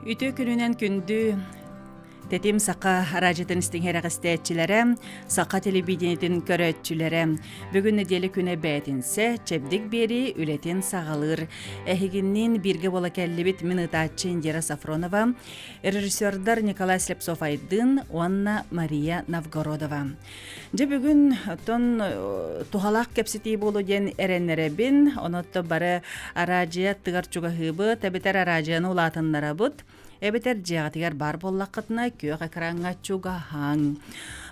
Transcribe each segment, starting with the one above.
Үтүө күнүнэн күндү Тэтим саха араадьытын истиҥ-эрэҕистээччилэрэ, саха телевидениетин көрөөччүлэрэ. Бүгүн нэдиэлэ күнэ бээтинсэ, чэбдик биэрии үлэтин саҕалыыр. Эһигинниин бииргэ буола кэллибит мин ыытааччы Индира Сафронова, режиссердар Николай Слепцов-Айдын уонна Мария Новгородова. Дьэ бүгүн оттон туһалаах кэпсэтии буолуо диэн эрэннэрэбин. Онон бары араадьыйа аттыгар чугаһыыбыт, эбэтэр араадьыйаны улаатыннарабыт. Эбэтэр дьиэҕитигэр баар буоллаххытына, күөх экраҥҥа чугаһааҥ.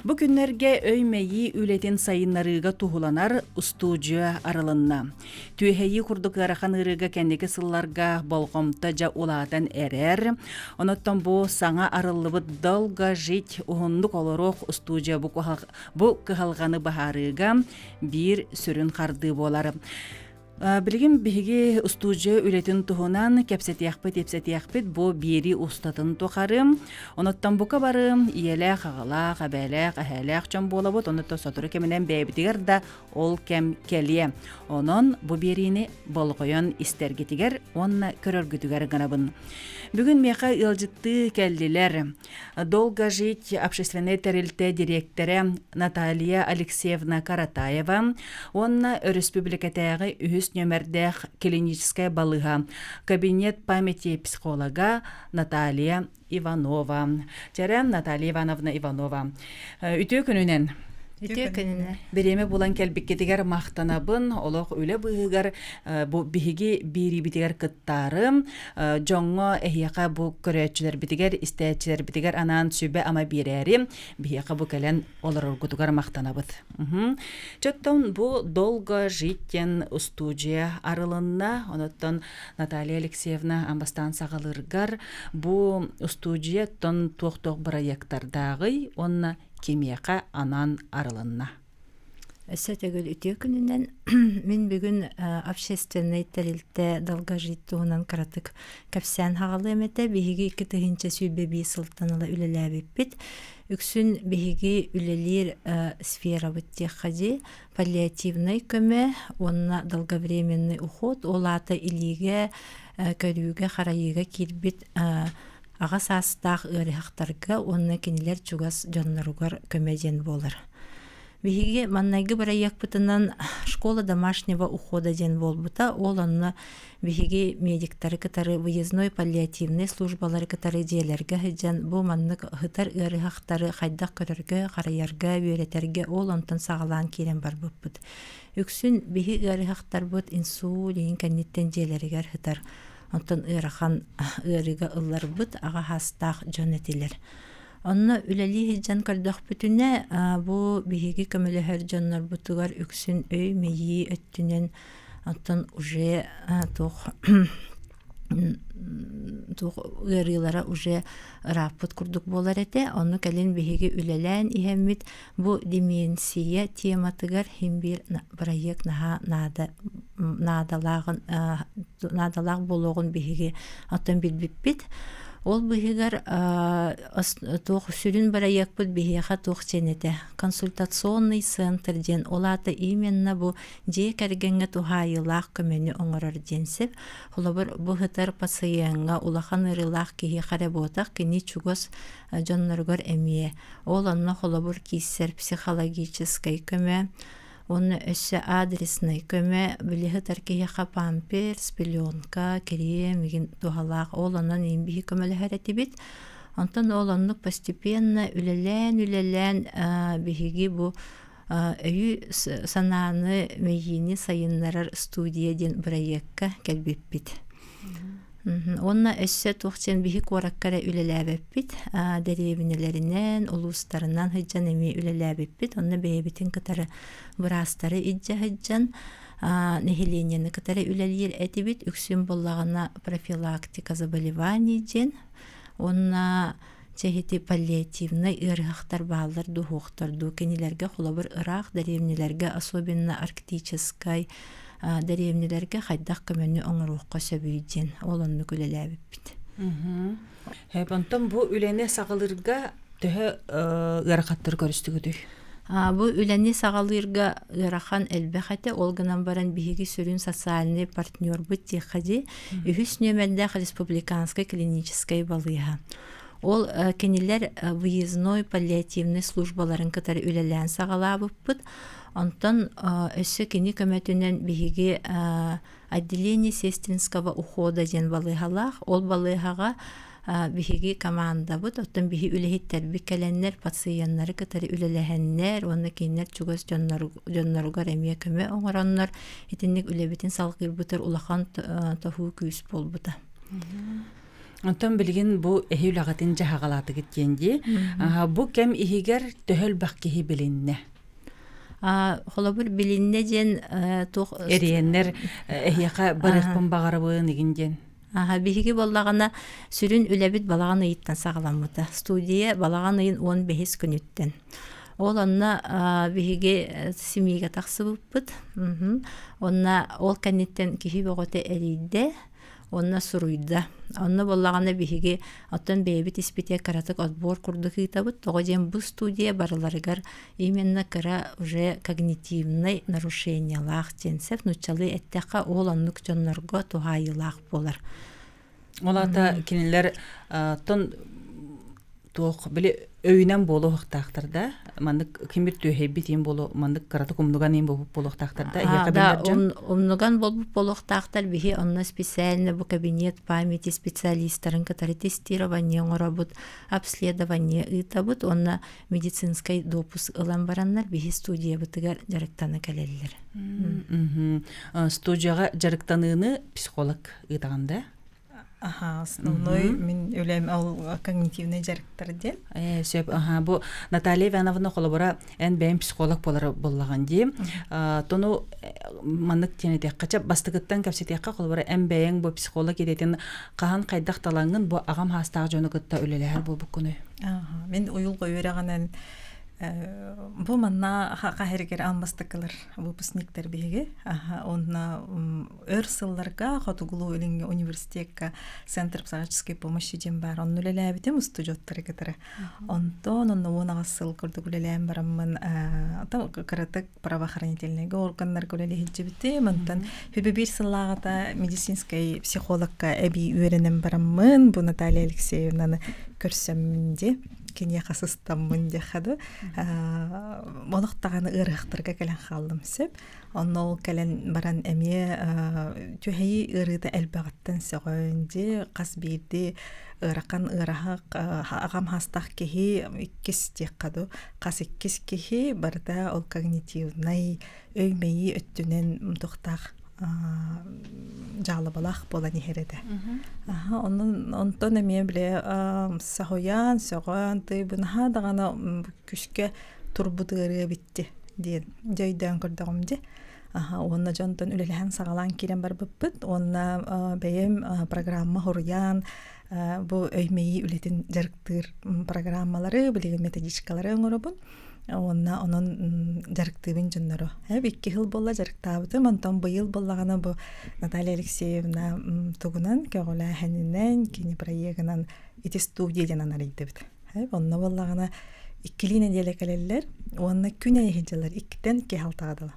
Бу күннэргэ өй-мэйии үлэтин сайыннарыыга туһуланар устуудьуйа арылынна. Түөһэйии курдук ыарахан ыарыыга кэнники сылларга болҕомто дьэ улаатан эрэр. Оноттон бу саҥа арыллыбыт «Долго жить» уһуннук олоруох устуудьуйа бу кыһалҕаны быһаарыыга биир сүрүн хардыы буолар. Билигин биһиги устуудьуйа үлэтин туһунан кэпсэтиэхпит, ипсэтиэхпит бу биэрии устатын тухары. Оноттон бука бары ийэлээх, аҕалаах, эбээлээх, эһээлээх дьон буолабыт. Онуттан сотору кэминэн бэйэбитигэр да ол кэм кэлиэ. Онон бу биэриини болҕойон истэргитигэр уонна көрөргүтүгэр гынабын. Бүгүн миэхэ ыалдьыттыы кэллилэр. Долго жить общественнай тэрилтэ дириэктэрэ Наталья Алексеевна Каратаева уонна өрөспүүбүлүкэтээҕи үһүс нүөмэрдээх клиническэй балыыһа кабинет памяти психолога Наталья Иванова. Чэрэ Наталья Ивановна Иванова. Үтүө күнүнэн! Үтүө күнүнэн. Бириэмэ булан кэлбиккитигэр махтанабын. Олох үлэ быыһыгар бу биһиги биэриибитигэр кыттаарым. Дьоҥҥо эһиэхэ бу көрөөччүлэрбитигэр, истээччилэрбитигэр анаан сүбэ-ама биэрээри биһиэхэ бу кэлэн олороргутугар махтанабыт. Чоттон бу «Долго жить» диэн устуудьуйа арылынна. Онуттан Наталья Алексеевна амбастаан саҕалыыргар бу устуудьуйаттан туох-туох бырайыактардааҕый уонна кимиэхэ анаан арылынна? Өссө төгүл үтүө күнүнэн мин бүгүн общественнай тэрилтэ долгожить туһунан кыратык кэпсээн хаҕалыам этэ. Биһиги 2021 сылтан ыла үлэлээбиппит. Үксүн биһиги үлэлиир сферабыт диэххэ дии паллиативнай көмө уонна долговременный уход ол аата илиигэ көрүүгэ харайыыга киирбит аҕа саастаах ыарыһахтарга уонна кинилэр чугас дьонноругар көмө диэн буолар. Биһиги маннайгы бырайыакпытынан «Школа домашнего ухода» диэн буолбута. Ол онно биһиги медиктары кытары выездной паллиативнай службалары кытары дьиэлэргэ сылдьан бу маннык сытар ыарыһахтары хайдах көрөргө, харайарга, үөрэтэргэ ол онтон саҕалаан киирэн барбыппыт. Үксүн биһи ыарыһахтарбыт инсулин кэнниттэн дьиэлэригэр сытар Онтон ыарахан ыарыыга ылларбыт аҕа саастаах дьон этилэр. Онно үлэлии сылдьан көрдөхпүтүнэ, бу биһиги көмөлөһөр дьоннорбутугар үксүн өй-мэйии өттүнэн оттон уже туох туох ыарыылара уже ырааппыт курдук буолар этэ. Ону кэлин биһиги үлэлээн иһэммит бу деменция тематыгар син биир бырайыак наһаа наада наадалааҕын наадалаах буолуоҕун биһиги оттон билбиппит. Ол быыһыгар туох сүрүн бырайыакпыт биһиэхэ туох диэн этэ консультационный центр диэн ол аата именно бу дьиэ кэргэҥҥэ туһаайыылаах көмөнү оҥорор диэн сөп. Холобур, бу сытар пациеҥҥа улахан ыарыылаах киһиэхэ эрэ буотах, кини чугас дьонноругар эмиэ. Ол онно холобур киирсэр психологическай көмө, Уонна өссө адреснай көмө били сытар киһиэхэ памперс, пеленка, кириэм игин туһалаах ол онон иин биһи көмөлөһөр этибит. Онтон ол оннук постепенно үлэлээн-үлэлээн биһиги бу өйү санааны мэйиини сайыннарар студия диэн бырайыакка кэлбиппит. Уонна өссө туох диэн биһи куоракка эрэ үлэлээбэппит, дэриэбинэлэринэн, улуустарынан сылдьан эмиэ үлэлээбиппит. Онно бэйэбитин кытары быраастары илдьэ сылдьан, нэһилиэнньэни кытары үлэлиир этибит. Үксүн буоллаҕына профилактика заболеваний диэн уонна чэ ити паллиативнай ыарыһахтар бааллар дуу, суохтар дуу, кинилэргэ холобур ыраах дэриэбинэлэргэ, особенно арктическай дэриэбинэлэргэ хайдах көмөнү оҥоруохха сөбүй диэн ол оннук үлэлээбиппит. Онтон бу үлэни саҕалыырга төһө ыарахаттары көрүстүгүтүй? Бу үлэни саҕалыырга ыарахан элбэх этэ, ол гынан баран биһиги сүрүн социальный партнербут диэххэ дии, үһүс нүөмэрдээх республиканскай клиническэй балыыһа. Ол кинилэр выездной паллиативнай службаларын кытары үлэлээн саҕалаабыппыт. Онтон өссө кини көмөтүнэн биһиги отделение сестринского ухода диэн балыыһалаах. Ол балыыһаҕа биһиги командабыт, оттон биһи үлэһиттэрбит кэлэннэр пациеннары кытары үлэлэһэннэр уонна кинилэр чугас дьонноругар эмиэ көмө оҥороннор итинник үлэбитин салгыырбытыгар улахан тоһуу күүс буолбута. Онтон билигин бу эһи үлэҕитин дьаһаҕалаатыгыт диэн дии. Бу кэм иһигэр төһө элбэх киһи билиннэ? Холобур, билиннэ диэн туох... Эриэннэр эһиэхэ барыахпын баҕарабын игин диэн. Аха, биһиги буоллаҕына сүрүн үлэбит балаҕан ыйыттан саҕаламмыта. Студия балаҕан ыйын 15 күнүттэн. Ол онно биһиги семьяга тахсыбыппыт. Онно ол кэнниттэн киһи бөҕөтө эрийдэ. Онно суруйда. Онно буоллаҕына биһиги оттон бэйэбит испитигэр кыратык отбор курдук ыытабыт. Тоҕо диэн бу студия барыларыгар именно кыра уже когнитивнай нарушениелаах диэн сөп нууччалыы эттэххэ ол оннук дьоннорго туһаайыылаах буолар. Ол аата кинилэр тон туох били өйүнэн буолуохтаахтар да маннык кимир түөһэйбит иин буолу маннык кыратык умнуган иин буолбут буолуохтаахтар да эһиэхэ да умнуган буолбут буолуохтаахтар биһи онно специально бу кабинет памяти специалистарын кытары тестирование оҥоробут обследование ыытабыт уонна медицинскэй допуск ылан бараннар биһи студиябытыгар дьарыктана кэлэллэр студияҕа дьарыктаныыны психолог ыытаҕын да Аха, основной мин үлэм ол когнитивный дьарыктар диэн. Э, сөп, аха, бу Наталья Ивановна холобура эн бэйэм психолог буолар буоллаҕын дии. Тону маннык диэн этиэххэ, бастакыттан кэпсэтиэххэ холобура эн бэйэҥ бу психолог идэтин хаһан хайдах талаҥҥын бу аҕам хаастаах дьону кытта үлэлэһэр буолбуккунуй? Аха, мин уйулҕа үөрэҕинэн бу манна хаһырыгар аан бастакылар выпускниктар биһиги. Аха, онно өр сылларга Хотугулуу-Илиҥҥи университекка Центр психологической помощи диэн баар. Онно үлэлээбитим устудьуоттары кытары. Онтон онно 18 сыл курдук үлэлээн бараммын кыратык правоохранительнайга органнарга үлэлэһилдьибитим. Онтон хүбү биир сыллааҕыта медицинскэй психологка эбии үөрэнэн бараммын бу Наталья Алексеевнаны көрсөммүн дии киниэхэ сыстаммын диэххэ дуу олох даҕаны ыарыһахтарга кэлэн хааллым сөп Онно ол кэлэн баран эмиэ түһэйии ыарыыта элбэҕиттэн сөҕөн дьи хас биирдии ыарахан ыараһах аҕам хастах киһи иккис диэххэ дуу хас иккис киһи барыта ол когнитивнай өй-мэйии өттүнэн туохтаах дьаалабалаах буолан иһэр этэ. Онон онтон эмиэ бile соһуйан, сөҕөн, тыйбын наһаа даҕаны күскэ турбут ыарыы эбитти диэн дьэ өйдөөн көрдөҕүм дьэ уонна дьонтон үлэлэһэн саҕалаан киирэн барбыппыт уонна бэйэм программа хоруйаан бу өй-мэйии үлэтин дьарыктыыр программалары билигин методичкалары оҥоробун уонна онон дьарыктыыбын дьоннору икки сыл буолла дьарыктаабытым онтон быйыл буоллаҕына бу Наталья Алексеевна тугунан көҕүлээһининэн кини проегынан ити студия диэн арыйдыбыт Онно буоллаҕына иккилии нэдиэлэ кэлэллэр уонна күн аайы сылдьаллар иккитэн киэһэ алтаҕа дылы.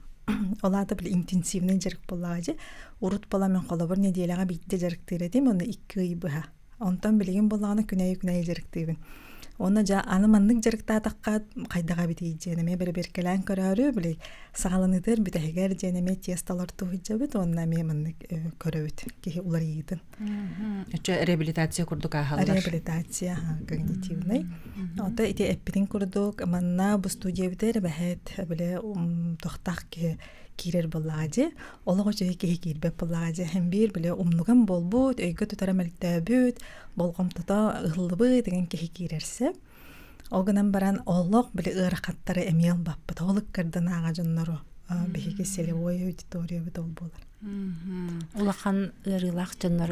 Ол аата били интенсивнэй дьарык буоллаҕа дьэ. Урут буола мин холобур нэдиэлэҕэ биирдэ дьарыктыыр этим уонна икки ый быһа. Онтон билигин буоллаҕына күн аайы күн аайы дьарыктыыбын. Уонна дьэ аны маннык дьарыктаатахха хайдах эбитий диэн эмиэ бэрэбиэркэлээн көрөөрү били саҕаланыытыгар бүтэһигэр диэн эмиэ тесто олортуу сылдьабыт уонна эмиэ маннык көрөбүт киһи уларыйыытын. Өчө реабилитация курдук ааһаллар. Реабилитация когнитивный. Ото ити эппитин курдук манна бу студиябытыгар эбэһээт бile тохтаах киһи киирэр буоллаҕа дии. Олох үчүгэй киһи киирбэт буоллаҕа дии. Һэн биир бile умнуган буолбут, өйгө тутара мөлтөөбүт, болҕомтото ыһыллыбыт деген киһи киирэрсэ. Ол гынан баран олох били ыарахаттары эмиэ ылбаппыт. Ол ыккардын ааҕа дьоннору биһиги целевой аудиториябыт ол буолар. Улахан ыарыылаах дьоннор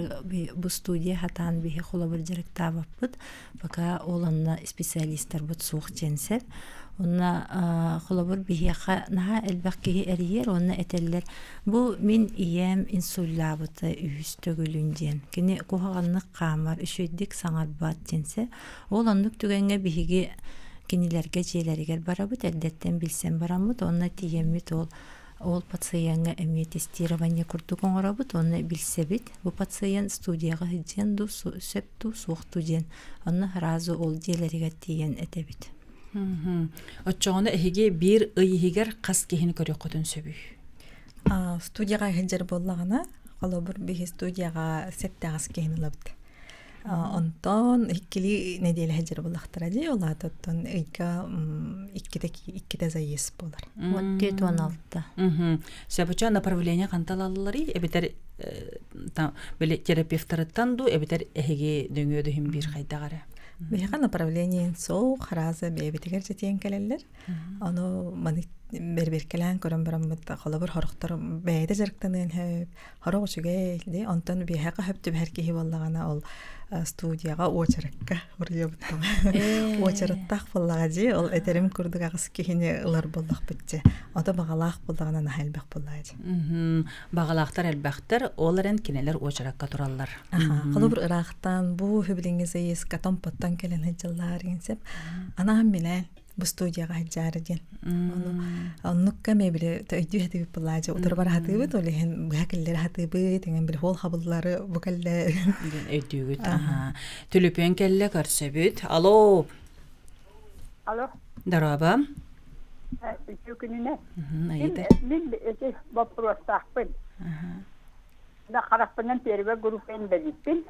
бу студия хатаан биһи холобур дьарыктаабаппыт. Пока ол онно специалистарбыт суох диэн сөп. Онно холобур биһиэхэ наһаа элбэх киһи эрийэр уонна этэллэр бу мин ийэм инсуллаабыта үһүс төгүлүн диэн. Кини куһаҕаннык хаамар, үчүгэйдик саҥарбат диэн сөп. Ол оннук түгэҥҥэ биһиги Кинилэргэ дьиэлэригэр барабыт, эрдэттэн билсэн бараммыт уонна тиийэммит ол ол пациеҥҥа эмиэ тестирование курдук оҥоробут уонна билсэбит. Бу пациент студияҕа сылдьыан дуу, сөп дуу, суох дуу диэн. Онно сразу ол дьиэлэригэр тиийэн этэбит. Оччоҕуна эһиги биир ый иһигэр хас киһини көрүөххүтүн сөбүй? Студияҕа сылдьар буоллаҕына, холобур, биһи студияҕа сэттэҕис киһини ылабыт. Онтон иккилии нэдиэлэ сылдьар буоллахтара дии, ол аата оттон ыйга иккитэ иккитэ заезд буолар. Вот 46. Сөбүчө направление хантан алалларый? Эбэтэр били терапевтарыттан дуу, эбэтэр эһиги нөҥүө дүһүн биир хайдах эрэ? Биһиэхэ направление суох, харааза бэйэбитигэр дьэтиэн кэлэллэр. Ону маны бэрбиэркэлээн көрөн бараммыт холобур хорохтор бэйэтэ дьарыктаныан сөп, хорох үчүгэй дии. Онтон биһиэхэ сөп түбэһэр киһи буоллаҕына ол студияҕа уочаракка уруйабыт уочараттаах буоллаҕа дии. Ол этерим курдук аҕыс киһини ылар буоллахпыт дии. Ото баҕалаах буоллаҕына наһаа элбэх буоллаҕа дии. Баҕалаахтар элбэхтэр, ол эрэн кинилэр уочаракка тураллар. Холобур ыраахтан бу хүбилиҥҥи заездка Томпоттон кэлэн сылдьаллар диэн сөп. Анаан минээн бу студияҕа сылдьаары диэн. Ону оннукка эмиэ били өйдүү сатыыбыт былаадьа утары бара сатыыбыт, ол иһин быһа кэллэри сатыыбыт, иҥэн били хуол хабыллары бу кэллэ. Диэн өйдүүгүт. Түлүпүөн кэллэ көрсөбүт. Алло. Алло. Дорообо. Үтүө күнүнэн. Мин эти боппуруостаахпын. Харахпынан первая группа инбэлииппин.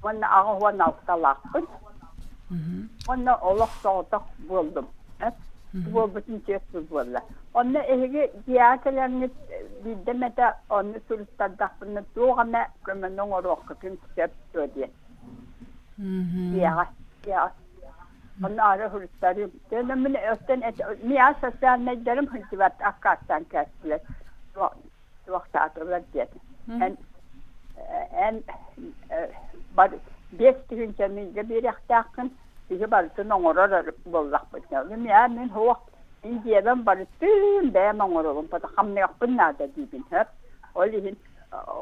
Уонна 86-лаахпын. Уонна олох соҕотох буоллум. Буолбутун түөрт сыл буолла. Онно эһиги дьиэҕэ кэлэҥҥит биирдэ эмэтэ онно суруттардахпына туох эмэ көмөнү оҥоруоххутун сөп дуо диэн. Дьиэҕэ, дьиэҕэ. Онно аара суруттарыым. Мин оттон миэхэ социальнайдарым сылдьыбат аккаастаан кээстилэр. Туохтаатылар диэн. Эн эн бар 5000-ны ыйга биэриэхтээххин, киһи барытын оҥорор буоллахпыт. Мин мин суох, мин дьиэбин барытын бэйэм оҥоробун, хамныахпын наада диибин, сөп. Ол иһин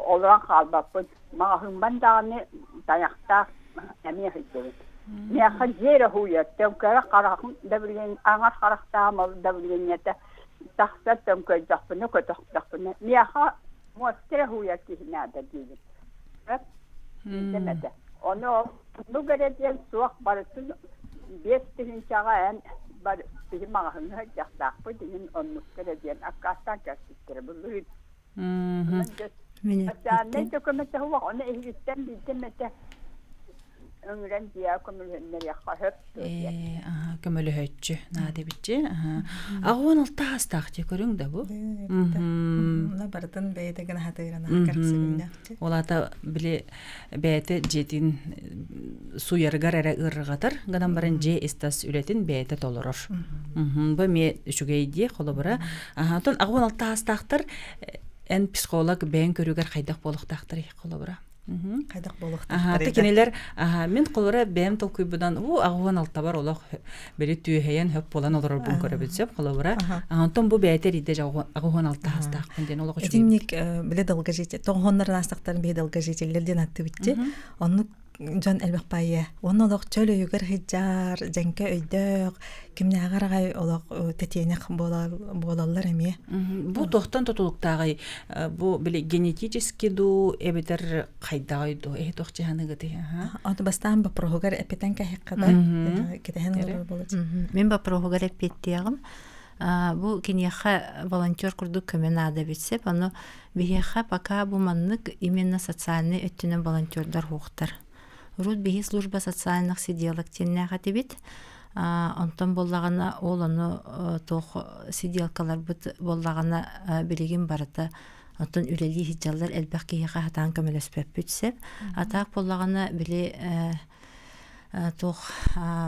олорон хаалбаппын. Маҕаһыымман даҕаны тайахтаах эмиэ сылдьабын. Миэхэ дьиэ эрэ уһуйар, төҥкөрө хараҕым давление, аҥар харахтаах ол давлениета тахсар төҥкөйдөхпүнэ, көтөхтөхпүнэ, миэхэ муоста эрэ уһуйар киһи наада диибин. Биирдэм этэ. Ону ол оннук эрэ диэн суох барытын 5000-ҕа эн бар биһи маҕаһыыҥҥа сылдьахтаахпыт иһин оннукка эрэ диэн аккаастаан кэлситтэрэ былырыын. Мин Социальнай эппиттим. да көмөтө суох, ону эһигиттэн биирдэм этэ ыҥыран дьиэҕэ көмөлөһүннэриэххэ сөп дуо диэн. Ээ, көмөлөһөөччү наада эбитчи. 86 аастаах дии көрүҥ да бу. Мына барытын бэйэтэ гына хатыырана кэрсибиннэхчи. Ол аата били бэйэтэ дьиэтин суйарыгар эрэ ыарырҕатар, гынан баран дьиэ ис-тас үлэтин бэйэтэ толорор. Бу эмиэ үчүгэй дии, холобура. Онтон 86 аастаахтар эн психолог бэйэҥ көрүүгэр хайдах буолуохтаахтарый, холобура? Хайдах буолуохтаахтарый? Кинилэр мин холобура бэйэм толкуйбунан уу 86-бар олох били түөһэйэн хөп буолан олорорбун көрөбүт сөп холобура. Онтон бу бэйэтэ эрийдэ 86 аастаахпын диэн олох үчүгэй. Итинник биле долгожитель тоҕоһоннорун аастахтарын биһи долгожителлэр диэн аттыбытчы. Оннук дьон элбэх баайа. Уонна олох чөл өйүгэр сылдьар, дьэҥкэ өйдөөх, кимнээҕэр аҕай олох тэтиэнэх буолаллар эмиэ. Бу туохтан тутулуктааҕый? Бу били генетически дуу эбэтэр хайдаҕый дуу? Эһи туох дьаһаныгытый? Аты бастаан бопроһугар эппитэн кэһиэххэ да кэтэһэн олорор буолар. Мин бопроһугар эппиэттиэҕим. Бу киниэхэ волонтер курдук көмө наада эбит сөп. Ону биһиэхэ пока бу маннык именно социальнай өттүнэн волонтердар суохтар. Урут биһи служба социальных сиделок диэннээх этибит. Онтон буоллаҕына ол ону туох сиделкаларбыт буоллаҕына билигин барыта оттон үлэлии сылдьаллар элбэх киһиэхэ сатаан көмөлөспөппүт сөп. А так буоллаҕына били туох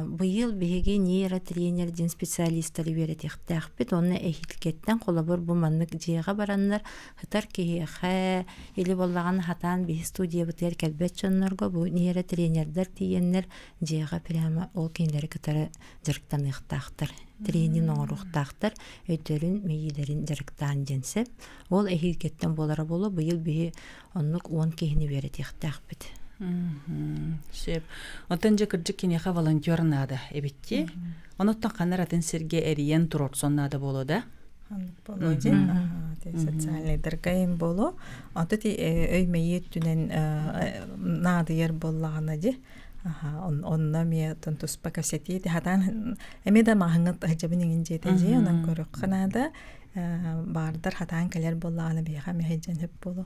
быйыл биһиги нейротренер диэн специалистары үөрэтиэхтээхпит уонна эһиилгиттэн холобур бу маннык дьиэҕэ бараннар сытар киһиэхэ или буоллаҕына хатаан биһи студиябытыгар кэлбэт дьоннорго бу нейротренердэр тиийэннэр дьиэҕэ прямо ол кинилэри кытары дьарыктаныахтаахтар тренинг оҥоруохтаахтар өйдөрүн мэйиилэрин дьарыктаан диэн сөп ол эһиилгиттэн буолара буолуо быйыл биһи оннук 10 киһини үөрэтиэхтээхпит. Сөп. Оттон дьэ кырдьык киниэхэ волонтер наада эбитти. Онуттан ханна атын сиргэ эрийэн туруорсон наада буолуо да? Ханнык буолуо дьин социальныйдарга им буолуо. Онто ти өй мэйии өттүнэн наадыйар буоллаҕына дьи онно эмиэ туспа кэпсэтии хатаан эмиэ да маһыҥҥа сылдьабын иҥин дьиэтэ дьиэ онон көрүөххэ наада баардар хатаан кэлэр буоллаҕына биһиэхэ эмиэ сылдьан сөп буолуо.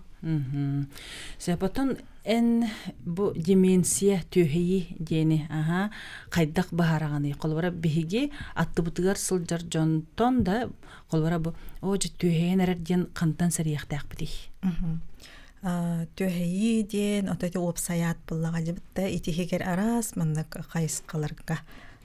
Сөп оттон эн бу деменция түөһэйии диэни аха хайдах быһаараҕыный? Холобура биһиги аттыбытыгар сылдьар дьонтон да холобура бу оо дьэ түөһэйэн эрэр диэн хантан сэриэхтээхпитий? Түөһэйии диэн ото ити уопсайаат буоллаҕа дьыбытта итиһигэр араас маннык хайысхаларга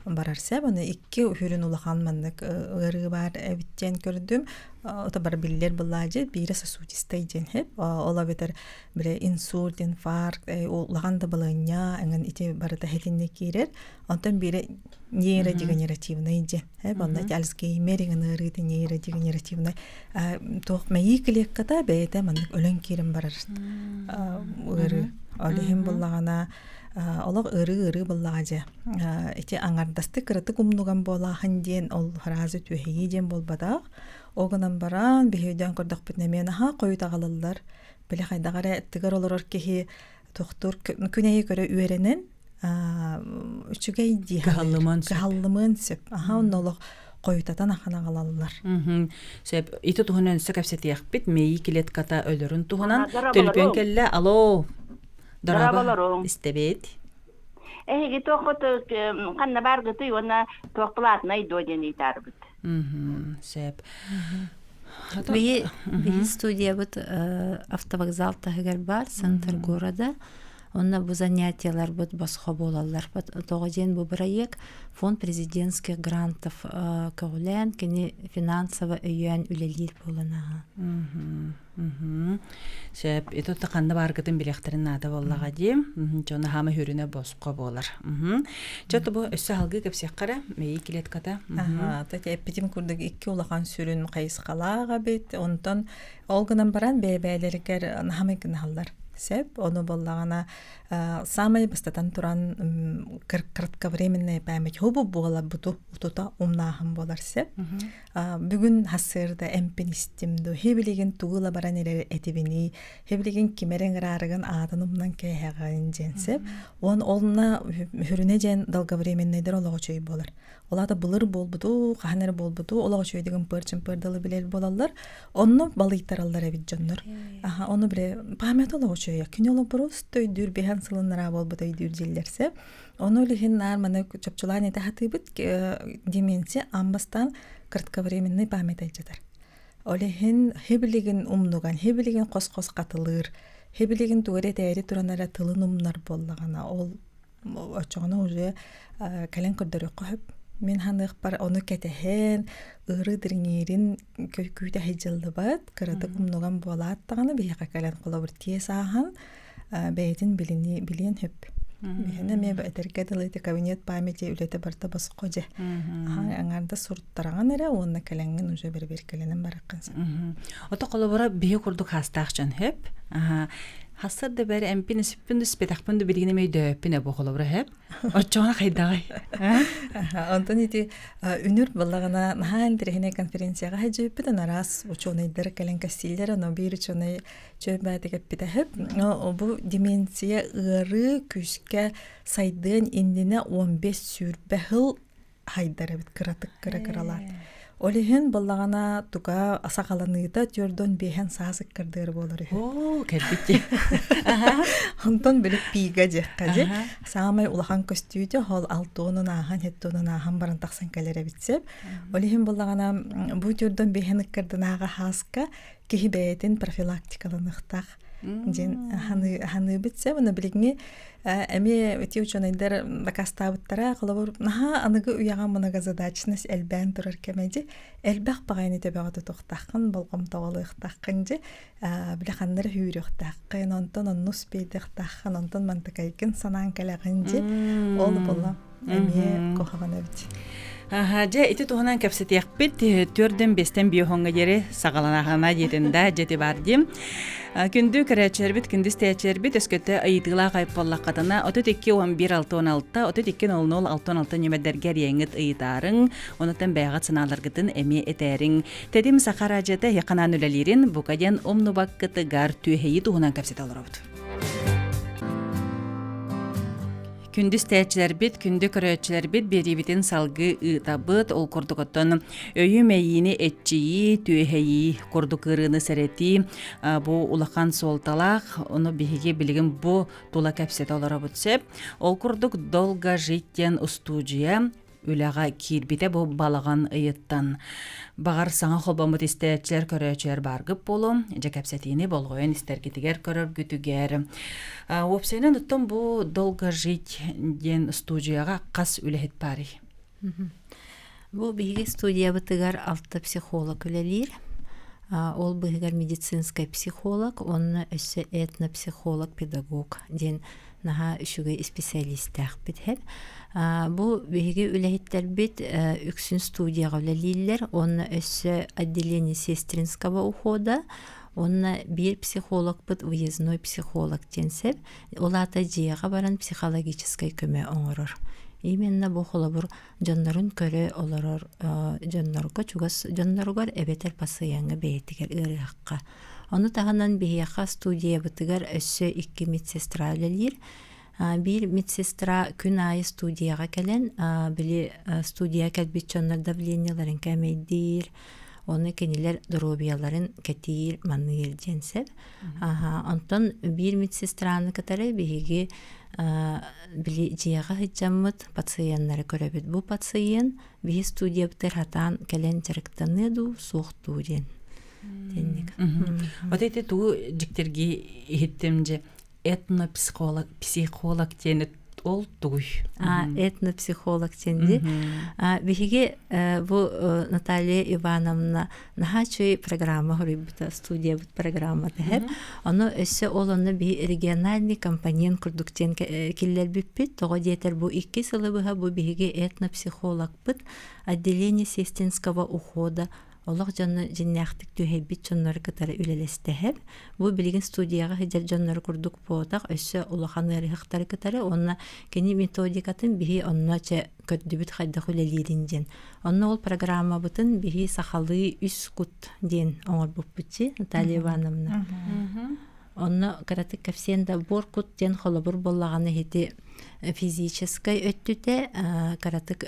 барар сөп. Аны икки үһүрүн улахан маннык ыарыы баар эбит диэн көрдүм. Ото бар биллэр былаадьы биирэ сосудистай диэн хэп. Ол эбэтэр бile инсульт, инфаркт, улахан да балыанньа эҥин ити барыта хэтинне киирэр. Онтон биирэ нейродегенеративный диэн. Онно Альцгеймер иҥин ыарыыта нейродегенеративный туох мэйии клетката бэйэтэ маннык өлөн киирэн барар ыарыы. Ол иһин буллаҕына олох ыарыы-ыарыы буоллаҕа дьэ. Ити аҥардастык кыратык умнуган буолааһын диэн ол фраза түөһэйии диэн буолбатах. Ол гынан баран биһи өйдөөн көрдөхпүтүнэ эмиэ наһаа хойут аҕалаллар. Били хайдах эрэ аттыгар олорор киһи тохтуур күн көрө үөрэнэн үчүгэй дии кыһаллымыан сөп. Кыһаллымыан сөп. Аха онно олох хойутатан ахан аҕалаллар. Сөп. Ити туһунан өссө кэпсэтиэхпит. Мэйии клетката өлөрүн туһунан. Төлөпүөн кэллэ. Алло. Дорообо. Истэбит. Эһиги туоххут ханна бааргытый уонна туох платнай дуо диэн ыйытаарбыт. Сөп. Биһи биһи студиябыт автовокзал таһыгар баар, центр города. Онно бу занятиеларбыт босхо буолаллар. Тоҕо диэн бу бырайыак фонд президентских грантов көҕүлээн, кини финансово өйөөн үлэлиир буолан аха. Сөп. Ити отто ханна бааргытын билиэхтэрин наада буоллаҕа дии. Дьоно хаама хүрүнэ босхо буолар. Чэ, бу өссө салгыы кэпсиэххэ эрэ. Мэйии клетката. Аха, эппитим курдук икки улахан сүрүн хайысхалаах эбит. Онтон ол гынан баран бэйэ-бэйэлэригэр наһамай гынаһаллар. Сөп. Ону буоллаҕына самай бастатан туран кратковременная память хубу буола буту утута умнааһын буолар сөп. Бүгүн хассыырда эмпин истим ду хибилигин тугу ла баран эрэр этибиний хибилигин кимэрин ыраарыгын аатын умнан кээһэҕин диэн сөп. Он олна хүрүнэ диэн долговременныйдар олоҕо үчүгэй буолар. Ол аата былыр буолбуту, хаһан эрэ буолбуту, олоҕо үчүгэйдик ымпыар-чымпыар дылы билэр буолаллар. Онно балыйтараллар эбит дьоннор. Аха, ону биле память олоҕо үчүгэйэ. Күнү олох просто өйдүүр биһэн сылыннараа буолбут өйдүүр дииллэрсэ. Ону илиһин наар маны чопчулаан этэ хатыыбыт деменция аан бастаан кратковременный память айдьатар. Ол иһин хибилигин умнуган, хибилигин хос-хос хатылыыр, хибилигин тугу эрэ этээри туран эрэ тылын умнар буоллаҕына, ол оччоҕуна уже кэлэн көрдөрүөххэ сөп. Мин ханыахпар ону кэтэһэн, ыарыы дириҥиирин күүтэ сылдьыллыбат, кыратык умнуган буолаат даҕаны биһиэхэ кэлэн холобур тиэс ааһан бэйэтин билини билиэн сөп. Биһиэнэ эмиэ этэргэ дылы ити кабинет памяти үлэтэ барыта босхо дьэ. Аҥаарда суруттараҕын эрэ уонна кэлэҥҥин уже бэрэбиэркэлэнэн бараххын сөп. Ото холобура биһи курдук хаастаах дьон сөп. Хассар да бэри эмпин испин да испэтэхпин да билигин эмэ өйдөөппүн бу холобура сөп. Оччоҕуна хайдаҕай? Онтон ити үнүр балаҕана наһаа интэриэһинэй конференцияҕа сылдьыбыппыт араас учуонайдар кэлэн кэпсииллэр ону биир учуонай чөйбээтик эппитэ сөп. Бу деменция ыарыы күүскэ сайдыан иннинэ 15 сүүрбэ сыл хайдар эбит кыратык кыра кыралаан. Ол иһин баллаҕана туга саҕаланыыта түөрдөн биэһэн саас ыккардыар буолар үһү. Оо, кэлбит Онтон били пига диэххэ дии. Саамай улахан көстүүтэ ол алтуонун ааһан, хеттуонун ааһан баран тахсан кэлэр эбит сөп. Ол иһин буллаҕына бу түөрдөн биэһэн ыккардынааҕы хааска киһи бэйэтин профилактикаланыахтаах диэн ханыыбыт сөп. Уонна билиҥҥи эмиэ ити учуонайдар дакаастаабыттара холобур наһаа аныгы үйэҕэ многозадачность элбээн турар кэмэ дии элбэх баҕайыны төбөҕө тутуохтааххын болҕомтоҕолуохтааххын дии били ханна эрэ сүүрүөхтааххын онтон онну успейдыахтааххын онтон мантыкайгын санаан кэлэҕин дии ол буолла эмиэ куһаҕан эбит Аха, дьэ ити туһунан кэпсэтиэхпит төрдөн бестен биохоҥҥа диэри саҕаланаһына диэтин да дьэти бар диим. Күндү көрөөччүлэрбит, күндү истээччилэрбит өскөтө ыйытыылаах айпаллаххытына 32 11 66 32 00 66 ньүмэрдэргэ эрийэҥҥит ыйытаарыҥ, онуттан бэйэҕит санааларгытын эмиэ этээриҥ. Тэтим Саха араадьыйата эһиэхэ анаан үлэлиирин бука диэн умнубаккытыгар түөһэйии туһунан кэпсэтэ олоробут. Күндү истээччилэрбит, күндү көрөөччүлэрбит биэриибитин салгыы ыытабыт. Ол курдук оттон өйү-мэйиини эччийии, түөһэйии курдук ыарыыны сэрэтии бу улахан суолталаах. Ону биһиги билигин бу тула кэпсэтэ олоробут сөп. Ол курдук «Долго жить» диэн устуудьуйа үлэҕэ киирбитэ бу балаҕан ыйыттан. Баҕар саҥа холбоммут истээччилэр, көрөөччүлэр бааргыт буолуо, дьэ кэпсэтиини болҕойон истэргитигэр, көрөргүтүгэр. Уопсайынан оттон бу «Долго жить» диэн студияҕа хас үлэһит баарый? Бу биһиги студиябытыгар алта психолог үлэлиир. Ол быыһыгар медицинскэй психолог уонна өссө этнопсихолог, педагог диэн наһаа үчүгэй исписэлиистээхпит иһэр. Бу биһиги үлэһиттэрбит үксүн студияҕа үлэлииллэр уонна өссө отделение сестринского ухода уонна биир психологпыт выездной психолог диэн сөп. Ол аата дьиэҕэ баран психологическай көмө оҥорор. Именно бу холобур дьоннорун көрө олорор дьоннорго чугас дьонноругар эбэтэр пациеҥҥа бэйэтигэр ыарыһахха. Ону таһынан биһиэхэ студиябытыгар өссө икки медсестра үлэлиир. Биир медсестра күн аайы студияҕа кэлэн, били студия кэлбит дьоннор давлениеларын кээмэйдиир, ону кинилэр доруобуйаларын кэтиир, маныыр диэн сөп. Онтон биир медсестраны кытары биһиги били дьиэҕэ сылдьаммыт пациеннары көрөбүт. Бу пациент биһи студиябытыгар хатаан кэлэн дьарыктаныа дуу, суох дуу диэн. Тинник. Вот эти тугу дьиктиргии иһиттим же этнопсихолог психолог диэн ол тугуй? Этнопсихолог диэн биһиги бу Наталья Ивановна наһаа үчүгэй программа хоруйбута студиябыт программата иһэр. Ону өссө ол онно биһи региональный компонент курдук диэн киллэрбиппит. Тоҕо диэтэр бу икки сылы быһа бу биһиги этнопсихологпыт отделение сестринского ухода олох дьону дьиннээхтик түһэйбит дьоннору кытары үлэлэстэһэр. Бу билигин студияҕа сылдьар дьоннору курдук буотах, өссө улахан ыарыһахтары кытары уонна кини методикатын биһи онно чэ көрдүбүт хайдах үлэлиирин диэн. Онно ол программабытын биһи сахалыы үс кут диэн оҥорбуппут чи Наталья Ивановна. Онно кыратык кэпсиэн да буор кут диэн холобур буоллаҕына иһити физическай өттүтэ кыратык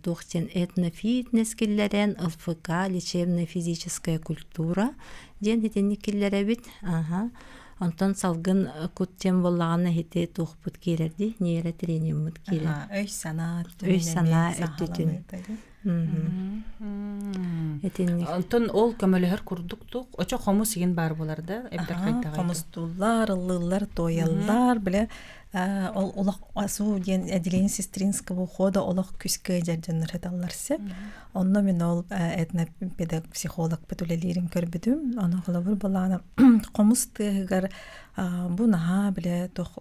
туох диэн этнофитнес киллэрэн ЛФК лечебная физическая культура диэн итинник киллэрэбит. Аха. Онтон салгын кут диэн буоллаҕына иһити туохпут киирэр дии нейротрениуммут киирэр. Өй-санаа Өй-санаа өттүтүн. Итинник. Онтон ол көмөлөһөр курдук тук очо хомус игин баар буолар да эбэтэр хайдаҕай Хомустууллар, ыллыыллар, туойаллар, биле ол олох асуу диэн отделение сестринского ухода олох күскэ дьардьаннар хаталлар сеп. Онно мин ол этнопедагог-психологпыт үлэлиирин көрбүтүм. Ону холобур балаана хомус тыаһыгар бу наһаа биле тох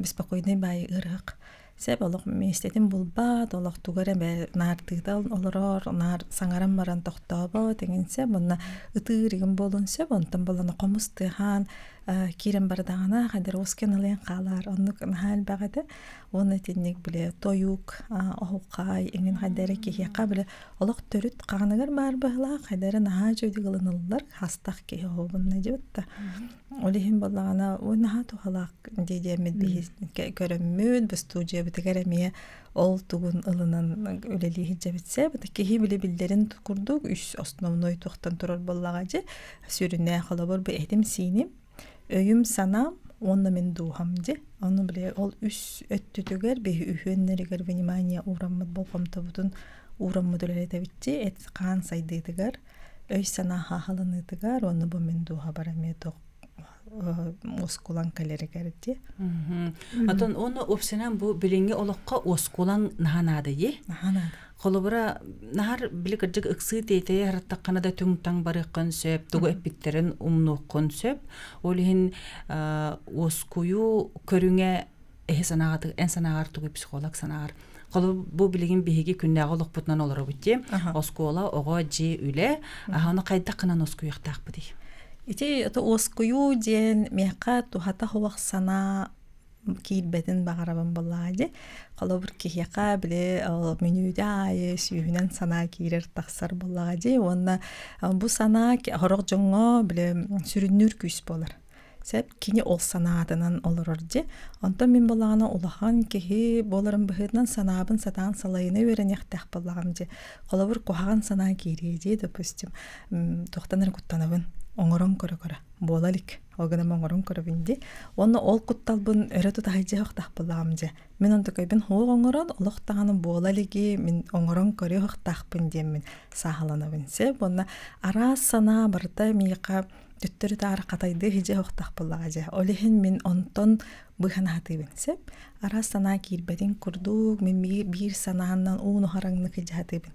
беспокойный баай ыарыһах Сөп олох миэстэтин булбат, олох тугу эрэ наардыыта олорор, наар саҥаран баран тохтообот эҥин сөп, уонна ытыыр игин буолуон сөп, онтон буоллаҕына хомус тыаһаан киирэн бардаҕына хайдары уоскуйан ылыан хаалар, оннук наһаа элбэх этэ. Уонна итинник били тойук, оһуохай эҥин хайда эрэ киһиэхэ били олох төрүт хаҕаныгар баар быһыылаах, хайда эрэ наһаа үчүгэйдик ылыныллар, хастах киһи оһуобунна дьибит да. Ол иһин буоллаҕына, ой наһаа туһалаах дии диэммит биһи көрөммүт, бу студиябытыгар эмиэ ол тугун ылынан үлэлии сылдьабыт сөп. Киһи били биллэрин курдук үс основной туохтан турар буоллаҕа дьэ сүрүнэ холобур бу этим-сииним, өйүм-санаам уонна мин дууһам дьэ. Ону били ол үс өттүтүгэр биһи үһүөннэригэр внимание уураммыт болҕомтобутун уураммыт үлэлэтэбитчи эт-хаан сайдыытыгар өй-санаа хааһыланыытыгар уонна бу мин дууһабар эмиэ туох уоскулаҥ кэлэригэр дии. Отон уонна уопсайынан бу билиҥҥи олоххо уоскулаҥ наһаа наада дии. Наһаа наада. Холобура, наһар били кырдьык ыксыы тиэтэйэ сырыттаххына да түҥ-таҥ барыаххын сөп, тугу эппиттэрин умнуоххун сөп. Ол иһин уоскуйуу көрүҥэ эһи санааҕа эн санааҕар тугуй психолог санааҕар холобур бу билигин биһиги күннээҕи олохпутунан олоробут дии оскуола оҕо дьиэ үлэ аһаны хайдах гынан уоскуйуохтаахпытый? Ити ото уоскуйуу диэн миэхэ туһата суох санаа киирбэтин баҕарабын буоллаҕа дии. Холобур, киһиэхэ били мүнүүтэ аайы сүүһүнэн санаа киирэр тахсар буоллаҕа дии уонна бу санаа сорох дьоҥҥо били сүрүннүүр күүс буолар. Сөп кини ол санаатынан олорор дии. Онтон мин буоллаҕына улахан киһи буоларым быһыытынан санаабын сатаан салайына үөрэниэхтээх буоллаҕым дии. Холобур, куһаҕан санаа киириэ дии, допустим, туохтан эрэ куттанабын, оҥорон көрө-көрө буола илик. Ол гынан оҥорон көрөбүн дии. Уонна ол кутталбын өрө тута сылдьыахтаах буоллаҕым дии. Мин онтукайбын суох оҥорон, олох даҕаны буола илиги мин оҥорон көрүөхтаахпын диэммин сааһыланабын сөп. Уонна араас санаа барыта миэхэ төттөрү-таары хатайдыы сылдьыахтаах буоллаҕа дии. Ол иһин мин онтон быыһанаһатыыбын сөп. Араас санаа киирбэтин курдук мин биир санаанан уун уһараҥнык сылдьаһатыыбын.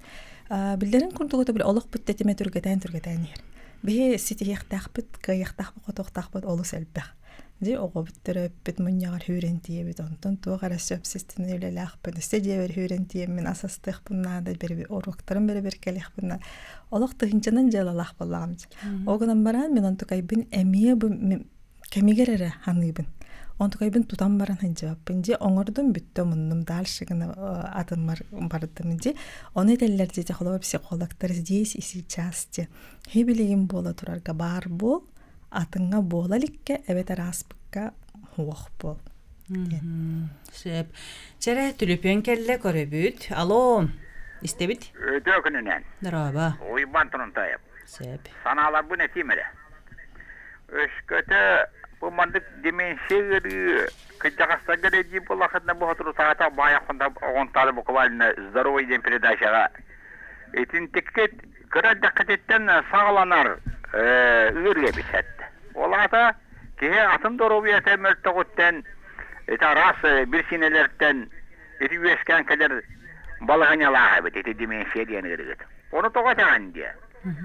Биллэрин курдук олохпут тэтимэ түргэтээн-түргэтээн иһэр. Биһи ситиһиэхтээхпит, кыайыахтаахпыт, хотуохтаахпыт олус элбэх. Дьэ, оҕобут төрөппүт мунньаҕар үүрэн тиийэбит, онтон туох эрэ сөпсүстүнэ үлэлээхпин, өссө дьиэбэр үүрэн тиийэммин ас астыахпын наада, уруоктарын бэрэбиэркэлиэхпин наада. Олох тыһыынчанан дьыалалаах буоллаҕым дии. Ол гынан баран мин онтукайбын эмиэ бу кэмигэр эрэ аныыбын. Онтукайбын тутан баран сылдьыбаппын дии, оҥордум бүттэ умуннум дальше гына атыммар бардым дии. Ону этэллэр дии, холобур психологтар здесь и сейчас дии. Хибилигин буола турарга баар буол, атыҥҥа буола иликкэ эбэтэр ааспыкка уох буол. Сөп. Чэрэ, түлүпүөн кэллэ көрөбүт. Алло, истэбит? Өтөө күнүнэн. Дорообо. Уйбан Турунтаев. Сөп. Санааларбын этиим эрэ. Өскөтө бу маннык деменция ыарыы кырдьаҕастарга эрэ дии буоллаххытына бу соторутааҕыта баай оҕонтаары буквально здоровый диэн передачаҕа итинтиккит кыра эрдэххититтэн саҕаланар ыарыы эбит эттэ. Ол аата киһи атын доруобуйата мөлтөҕүттэн ити араас биричиинэлэртэн ити үөскээн кэлэр балаһыанньалаах эбит ити деменция диэн ыарыыгыт. Ону тоҕо этэҕин диэ?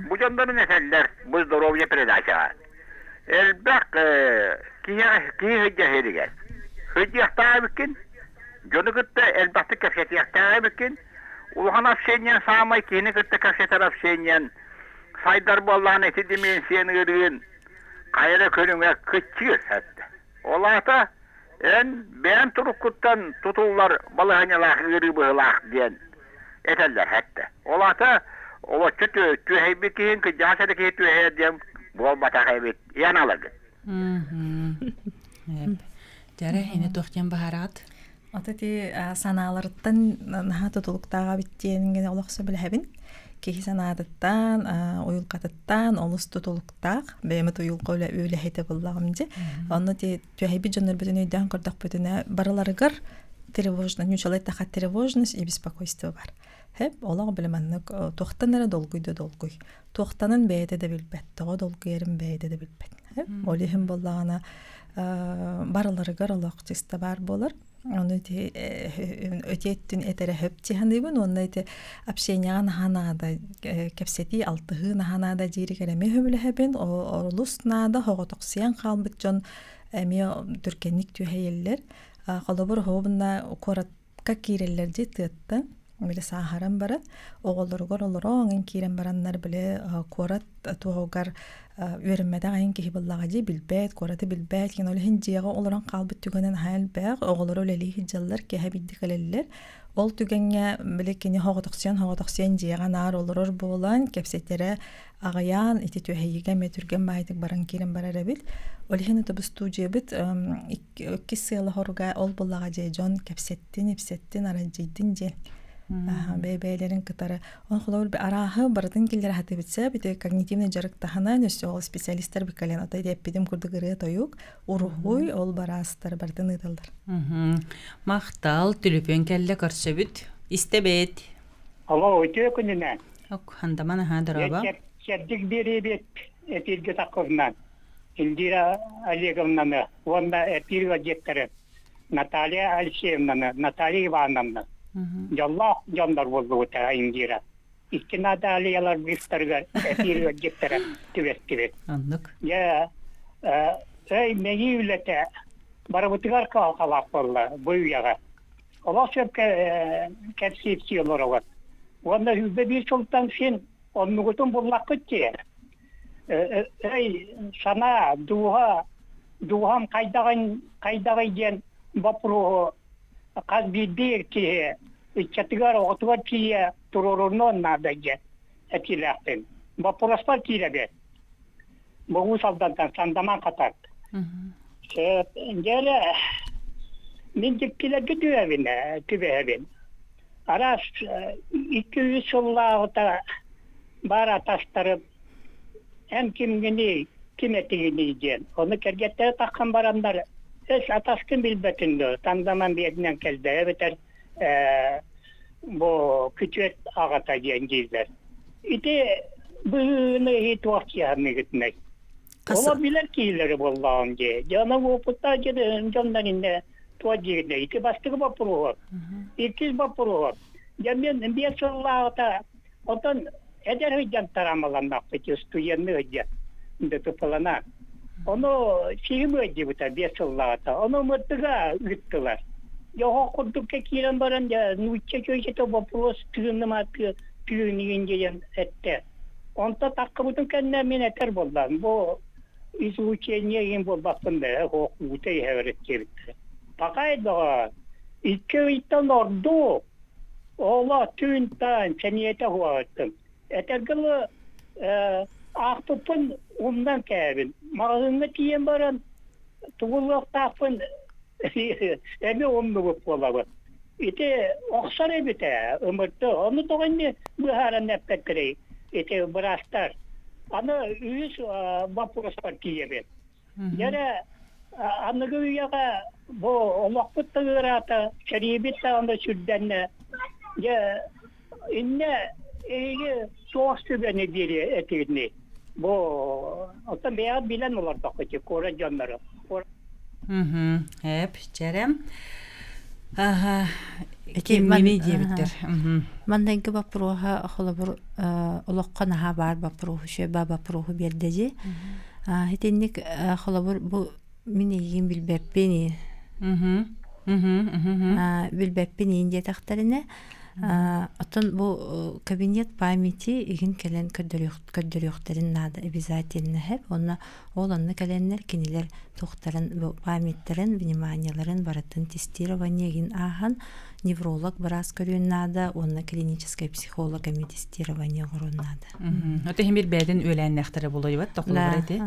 Бу дьоннорун этэллэр бу здоровье передачаҕа. Элбэх киһи киһи сылдьар сиригэр сылдьыахтаах эбиккин, дьону кытта элбэхтик кэпсэтиэхтээх эбиккин, Улахан общениен саамай киһини кытта кэпсэтэр общениен сайдар буоллаҕына ити деменцияны ыарыын хайа эрэ көрүҥэ кыччыыр эттэ. Ол аата эн бэйэн туруккуттан тутуллар балаһыанньалаах ыарыы быһыылаах диэн этэллэр эттэ. Ол аата олоччу түөһэйбит киһин кырдьаҕас эрэ киһи түөһэйэр диэн буолбатах эбит яналагын. Дьэрэ, ини туох диэн баһараҕыт? Ата ти санааларыттан наһаа тутулуктааҕа эбит диэн олох сөбүлэһэбин. Киһи санаатыттан, уйулҕатыттан олус тутулуктаах. Бэйэм уйулҕа үлэһитэ буоллаҕым дии. Онно ти түһэйбит дьоннорбутун өйдөөн көрдөхпүтүнэ барыларыгар тревожность, ньучалай таха тревожность и беспокойство бар. Хэп олох били маннык туохтан эрэ долгуй да долгуй. Туохтанын бэйэтэ да билбэт, тоҕо долгуйарын бэйэтэ да билбэт. Ол иһин буоллаҕына барыларыгар олох чисто баар буолар. Ону ити өтиэттин этэрэ хөп тиһаныыбын уонна ити общенияҕа наһаа наада кэпсэтии алтыһыы наһаа наада дииригэр эмиэ сөбүлэһэбин. Олус наада хоҕотохсуйан хаалбыт дьон эмиэ түргэнник түһэйэллэр. Холобур, оһуобунна куоракка киирэллэр дии тыаттан били сааһыран баран оҕолоругар олорон эн киирэн бараннар били куорат туоһугар үөрэммэтэх айан киһи буоллаҕа дии билбэт куораты билбэт кин ол иһин дьиэҕэ олорон хаалбыт түгэнин аһа элбэх оҕолоро үлэлии сылдьаллар киэһэ биирдэ кэлэллэр ол түгэҥҥэ били кини хоҕотохсуйан хоҕотохсуйан дьиэҕэ наар олорор буолан кэпсэтэрэ аҕыйаан ити түһэйиигэ эмиэ түргэн баайдык баран киирэн барар эбит ол иһин ытыбы студиябыт иккис сыала хоруга ол буоллаҕа дьиэ дьон кэпсэттин ипсэттин аралдьыйдын диэн бэйэ-бэйэлэрин кытары он холобур арааһы барытын киллэрэ сатыыбыт сөп ити когнитивный дьарыктаһынан өссө ол специалистар биккален отой эппитим курдук ырыа тойук уруһуй ол бараастар барытын ыыталлар Махтал түлүпүөн кэллэ көрсөбүт истэбит Алло, үтүө күнүнэн. Ок, хандаман аһаа дороба. Чэбдик биэриэбит этииргэ таккырынан Индира Олеговнаны уонна эпир ыалдьыттары Наталья Алексеевнаны, Наталья Ивановна дьоллоох дьоннор буоллубута Индира. Икки Натальялар быыстарыгар эпир ыалдьыттара түбэстибит. Оннук. Дьэ, өй мэйии үлэтэ барыбытыгар кыһалҕалаах буолла бу үйэҕэ. Олох сөпкө кэпсиир олороҕут. Уонна сүүрбэ биир сылтан син оннугутун буллаххыт дии. Өй санаа, дууһа, дууһам хайдаҕын хайдаҕый диэн боппуруоһу хас биирдии киһи ыччатыгар, оҕотугар тиийэ туруорунуон наада диэн этиилээхпин. Боппуруоспар киирэбин. Боҕуу Салдантан Сандаман Хатат. Дьэ мин дьиктилэргэ түһэбин, түбэһэбин. Араас 200 сыллааҕыта баар атастарым эн кимҥиний, ким этигиний диэн. Ону кэргэттэрэ таххан бараннар эс атаскын билбэтин дуо, Тандаман биэринэн кэлбэ эбэтэр бу күтүөт аҕата диэн дииллэр. Ити быһыыны иһи туох киһаммыгытынай? Ола билэр киһилэри буоллаҕым дии. Дьоно уопуттаах дьоннор иннэ туох диигинэ. Ити бастакы боппуруоһу. Иккис боппуруоһу. Дьэ мен биэс сыллааҕыта отон эдэр сылдьан тараамаланнахпыт студенны сылдьан ДТПлана. Ону сиһим ыалдьыбыта биэс сыллааҕыта. Ону мырдыга ыыттылар. Дьэ оһох курдукка киирэн баран дьэ нуучча чүөчэтэ вопрос тыынным тыыныгын диэн эттэ. Онто таххыбытын кэннэ мин этэр буоллаҕым, бу излучение иһин буолбаппын да, ох уута иһэбэрит диэбиттэрэ. Пакай доҕоор, икки ыйтан ордук оҕолоо түүн-таан сэниэтэ уһаабыттым. Этэргэ дылы аахпыппын умнан кээбин. Маҕаһыыҥҥа тиийэн баран тугу ылыахтаахпын эмиэ умнубут буолабын. Ити охсор эбит ээ, ымырты. Ону тоҕо инни быһааран эппэттэрий ити быраастар. Аны үһүс боппуруоспар тиийэбин. Дьэ аныгы үйэҕэ бу олохпут да ыараата, сэриибит даҕаны сүрдэннэ. Дьэ иннэ эһиги туох сүбэни биэриэ этигиний? Бу оттон бэйэҕит билэн олордоххут куорат дьонноро. Эп, чэрэм. Аха, кимнини диэбиттэр. Маннайгы боппуруоһа холобур олоххо наһаа баар боппуруоһу шөба боппуруоһу биэрдэ дии. Итинник холобур бу мин эйигин билбэппин билбэппин иин диэтэхтэринэ оттон бу кабинет памяти игин кэлэн көрдөрүөхтэрин наада обязательно хэп уонна ол онно кэлэннэр кинилэр туохтарын бу памяттарын вниманиеларын барытын тестирование игин ааһан невролог быраас көрүөн наада уонна клиническэй психолог эмиэ тестирование оҥоруон наада. Ото химир бэйэтин үөлээннээхтэрэ буолуйбат да холобур эти.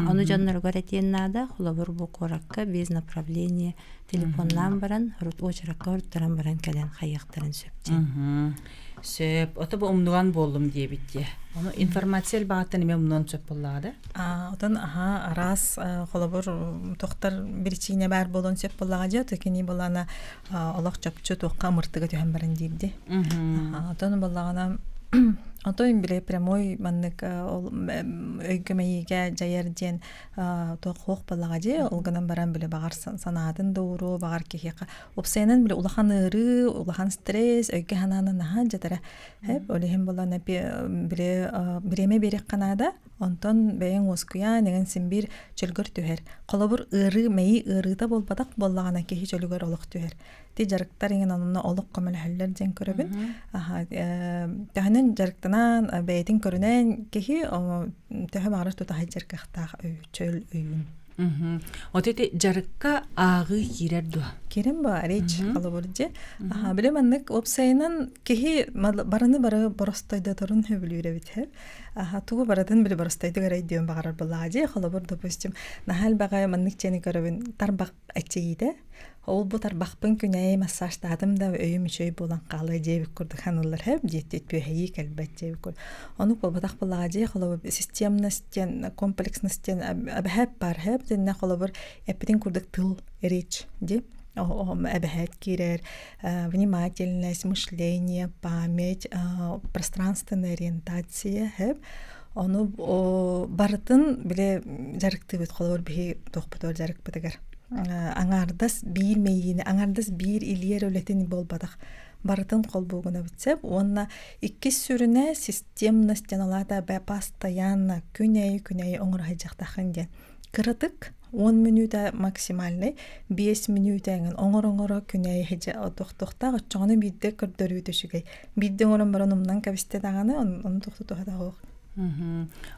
Ону дьонноругар этиэн наада, холобур бу куоракка без направления телефоннаан баран, очеракка уруттаран баран кэлэн хайыахтарын сөп диэн. Сөп. Ото бу умнуган буоллум диэбит дии. Ону информация элбэҕиттэн эмиэ умнуон сөп буоллаҕа да? Отон аха араас холобур тохтар биричиинэ баар буолуон сөп буоллаҕа дьэ то кини булана олох чопчу туохха ымыртыга түһэн баран диирди. Отон буоллаҕына Онтон били прямой маннык ол өйгө-мэйиигэ дьайар диэн туох хуох буоллаҕа дии ол гынан баран били баҕар санаатын да ууруо баҕар киһиэхэ Уопсайынан били улахан ыарыы, улахан стресс, өйгө санааны наһаа дьатара. Эп ол иһин буолан били бириэмэ биэриэххэ наада. Онтон бэйэҥ уоскуйаан, эҥин син биир чөлгөр түһэр. Холобур, ыарыы, мэйии ыарыыта буолбатах буоллаҕына киһи чөлүгэр олох түһэр. Ти дьарыктар иҥин онно олох көмөлөһөллөр диэн көрөбүн. Төһөнөн дьарыктанан, бэйэтин көрүнэн киһи төһө баҕарар тута сылдьар кыахтаах чөл өйүн. Вот ити дьарыкка ааҕыы киирэр дуо? Киирэн баар речь холобур дьэ. Аха, били маннык уопсайынан киһи барыны бары боростойдоторун сөбүлүүр эбит һэ. Аха, тугу барытын били боростойдук эрэ өйдүөн баҕарар буоллаҕа дии. Холобур, допустим, наһаа элбэҕи маннык дьиэни көрөбүн тарбах эчэйиитэ. Ол бу тарбахпын күнэйи массажтаатым да өйүм үчүгэй буолан хаалыа диэбит курдук саныыллар һэп диэттиит түөһэйии кэлбэт диэбит курдук. Ону буолбатах буоллаҕа дии холобур системность диэн комплексность диэн эбэһээт баар һэп дэннэ холобур эппитин курдук тыл речь дии эбэһээт киирэр внимательность, мышление, память, пространственная ориентация һэп ону барытын бile дьарыктыыбыт холобур биһи туохпутугар дьарыкпытыгар аҥаардас биир мэйиини аҥаардас биир илиэр үлэтин буолбатах барытын холбуугуна бүтсэп уонна иккис сүрүнэ системность диэн алаата постоянно күн айы күн айы оҥоро сылдьахтаххын диэн кыратык 10 мүнүүтэ максимальный 5 мүнүүтэ эҥин оҥор-оҥоро күн айы сылдьа тохтохтоох оччоҕуна биирдэ көрдөрүүтэ үчүгэй биирдэ оҥорон баран умнан кэбистэ даҕаны ону тохтотуһа да суох.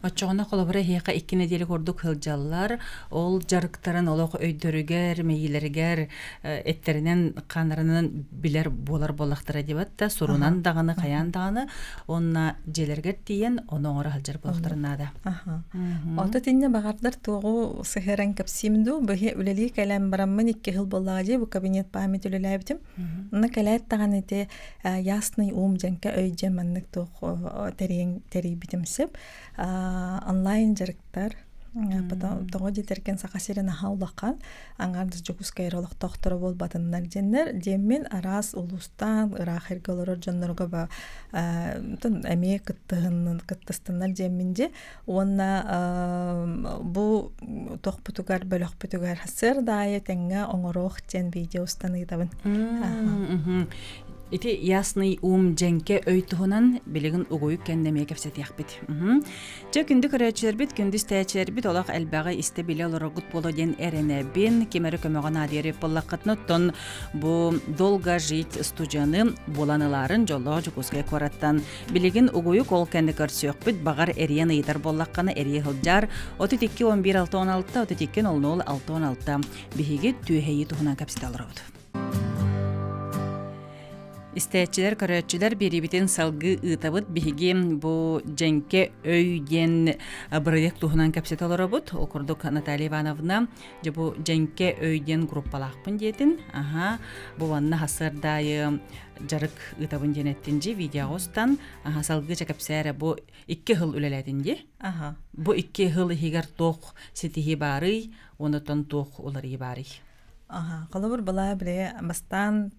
Оччоҕуна холобура эһиэхэ икки нэдиэлэ курдук сылдьаллар. Ол дьарыктарын олох өйдөрүгэр, мэйиилэригэр эттэринэн, хааннарынан билэр буолар буоллахтара диэбэт да, сурунан даҕаны, хайаан даҕаны уонна дьиэлэригэр тиийэн ону оҥоро сылдьар буолуохтарын наада. Ото тиннэ баҕардар туоҕу сыһыаран кэпсиим дуу, быһы үлэлии кэлэн бараммын икки сыл буоллаҕа дии бу кабинет память үлэлээбитим. Онно кэлээт даҕаны ити ясный ум дьэҥкэ өй дьэ маннык туох тэрийэн тэрийбитим сөп. Онлайн дьарыктар потом тоҕо диэтэргин Саха сирин аһа улахан аҥаардас Дьокуускай эрэ олохтоохторо буолбатыннар диэннэр диэммин араас улуустаан ыраах эргэ олорор дьоннорго ба эмиэ кыттыһыннын кыттыстыннар диэммин дьи уонна бу тохпутугар бөлөхпүтүгэр сарсыарда аайы тэҥҥэ оҥоруох диэн видео устан ыытабын. Ити ясный ум дьэҥкэ өй туһунан билигин угуйук кэннэ эмиэ кэпсэтиэхпит. Дьэ, күндү көрөөччүлэрбит, күндү истээччилэрбит олох элбэҕи истэ-билэ олороргут буолуо диэн эрэнэбин. Ким эрэ көмөҕө наадыйар буоллаххытына, оттон бу «Долго жить» студияны буолан ылаарын дьоллоох Дьокуускай куораттан Билигин угуйук ол кэннэ көрсүөхпүт, баҕар эрийэн ыйытар буоллаххына эрийэ сылдьаар. 32 11 616 32 00 616 биһиги түөһэйии туһунан кэпсэтэ олоробут. Истээччилэр, көрөөччүлэр биэриибитин салгыы ыытабыт. Биһиги бу Дьэҥкэ өй диэн бырайыак туһунан кэпсэтэ олоробут. Ол курдук Наталья Ивановна дьэ бу Дьэҥкэ өй диэн группалаахпын диэтин. Аха, бу манна хасыардаайы дьарык ыытабын диэн эттин дьи видеоҕа устан аха салгыы чэ кэпсээрэ бу икки сыл үлэлээтин дии аха бу икки сыл иһигэр туох ситиһии баарый онотон туох уларыйыы баарый аха холобур была биле бастаан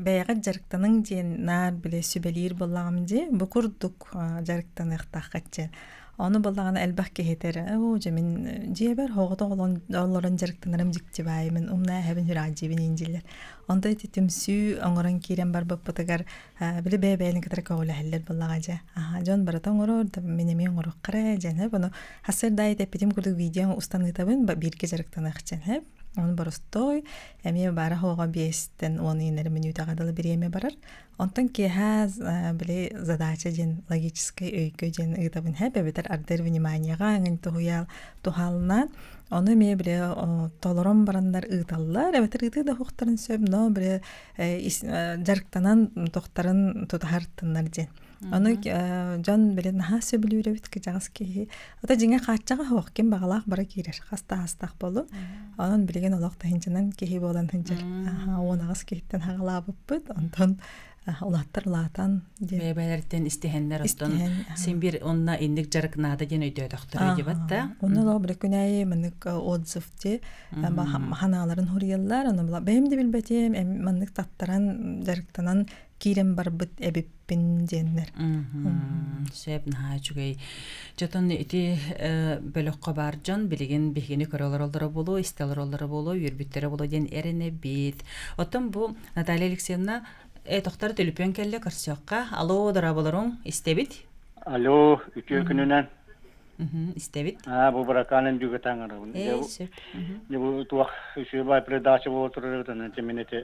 бэйэҕит дьарыктаныҥ диэн наар биле сүбэлиир буоллаҕым дии бу курдук дьарыктаныахтааххыт Ону буоллаҕына элбэх киһи этэр, оо дьэ мин дьиэбэр оҕото олорон дьарыктанарым дьикти баайы, мин умна эһэбин сүрэҕэлдьиибин иин дииллэр. Онто ити түмсүү оҥорон киирэн барбыппытыгар били бэйэ-бэйэни кытары көҕүлэһэллэр буоллаҕа дьэ. Аһа дьон барыта оҥорор, да мин эмиэ оҥоруохха эрэ дьэн һэп. Ону хасыр да эппитим курдук видео устан ыытабын, бииргэ дьарыктаныах дьэн һэп. Ону боростуой, эмиэ баара оҕо биэстэн уон иинэр мүнүүтэҕэ дылы бириэмэ барар. Онтон киэһэ били задача диэн логическай өйгө диэн ыытабын һэп эбэтэр ардыыр вниманиеҕа эҥин туһуйаал туһаалнаан ону эмиэ били толорон бараннар ыыталлар эбэтэр ыытыы да уһуктарын сөп но били дьарыктанан тохтарын тутаһартыннар диэн Ону дьон били наһаа сөбүлүүр эбит кыдьаҕас киһи. Ата дьиҥэ хааччаҕа суох ким баҕалаах бара киирэр хаста астах болу. Онон билигин олох таһынчанан киһи буолан сылдьар. 18 киһиттэн хаҕалаабыппыт. Онтон улааттар улаатан диэн. Бэйэ-бэйэлэриттэн истиһэннэр оттон син бир онно инник дьарык наада диэн өйдөөтөхтөрө дебат да. Онно олох били күнээйи маннык отзыв ти ханааларын хуруйаллар. Ону бэйэм да билбэтим маннык таттаран дьарыктанан киирэн барбыт эбиппин диэннэр. Сөп наһаа үчүгэй. Дьотон ити бөлөххө баар дьон билигин биһигини көрө олороллоро буолуо, истэ олороллоро буолуо, үөрбүттэрэ буолуо диэн эрэнэбит. Оттон бу Наталья Алексеевна тохтор төлөпүөн кэллэ көрсүөххэ. Алло, дорооболоруҥ, истэбит? Алло, үтүө күнүнэн. Истэбит. Аа, бу Быракаанын дүгэ таҥарабын. Ээ, сөп. Бу туох үчүгэй передача буола турар эбит, онон мин ити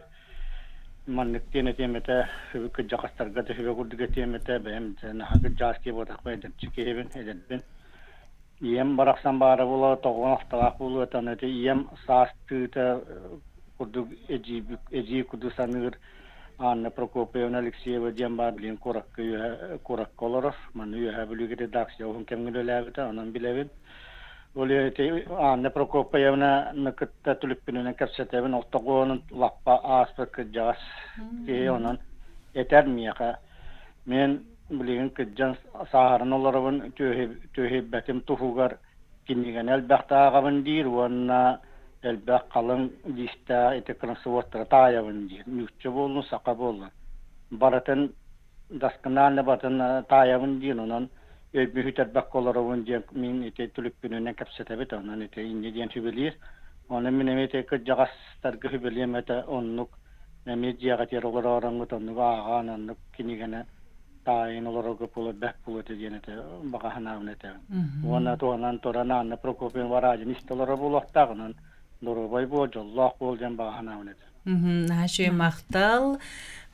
Маннык диэн этиэм этэ, кырдьаҕастарга да сүбэ курдук этиэм этэ, бэйэм наһаа кырдьаҕас киһи буолбатахпын, эдэрчи киһибин, эдэрбин. Ийэм барахсан баара буолуо, тоҕуон ахталаах буолуо этэ, аны ити ийэм саастыыта курдук эдьиийбит эдьиий курдук саныыр Анна Прокопьевна Алексеева диэн баар билигин куоракка үөһэ куоракка олорор. Манна Үөһээ Бүлүүгэ редакция уһун кэмҥэ үлэлээбитэ, онон билэбин. Ол ити Анна Прокопьевнаны кытта түлүппүнүнэн кэпсэтэбин, ортогуонун лаппа ааспыт кырдьаҕас киһи онон этэр миэхэ мин билигин кырдьан сааһыран олоробун түөһүйбэтим туһугар кинигэни элбэхтэ ааҕабын диир уонна элбэх халыҥ лиистээх ити кроссвордтары таайабын диир нуучча буоллун саха буоллун барытын досконально барытын таайабын диир онон өйбүн сүтэрбэккэ олоробун диэн мин ити түлүкпүнүнэн кэпсэтэбит онон ити инньэ диэн сүбэлиир ону мин эмиэ ити кырдьаҕастарга сүбэлиэм этэ оннук эмиэ дьиэҕитигэр олорооруҥҥут оннук ааҕаан оннук кинигэни таайын олорорго буолар бэрт буолуо этэ диэн этэ баҕа санаабын этэбин уонна туһанан туран Анна Прокопьевна Варадин истэ олорор буолуохтаах онон. Доруобай буол, дьоллоох буол диэн баҕа санаабын этэ. Наһаа үчүгэй махтал.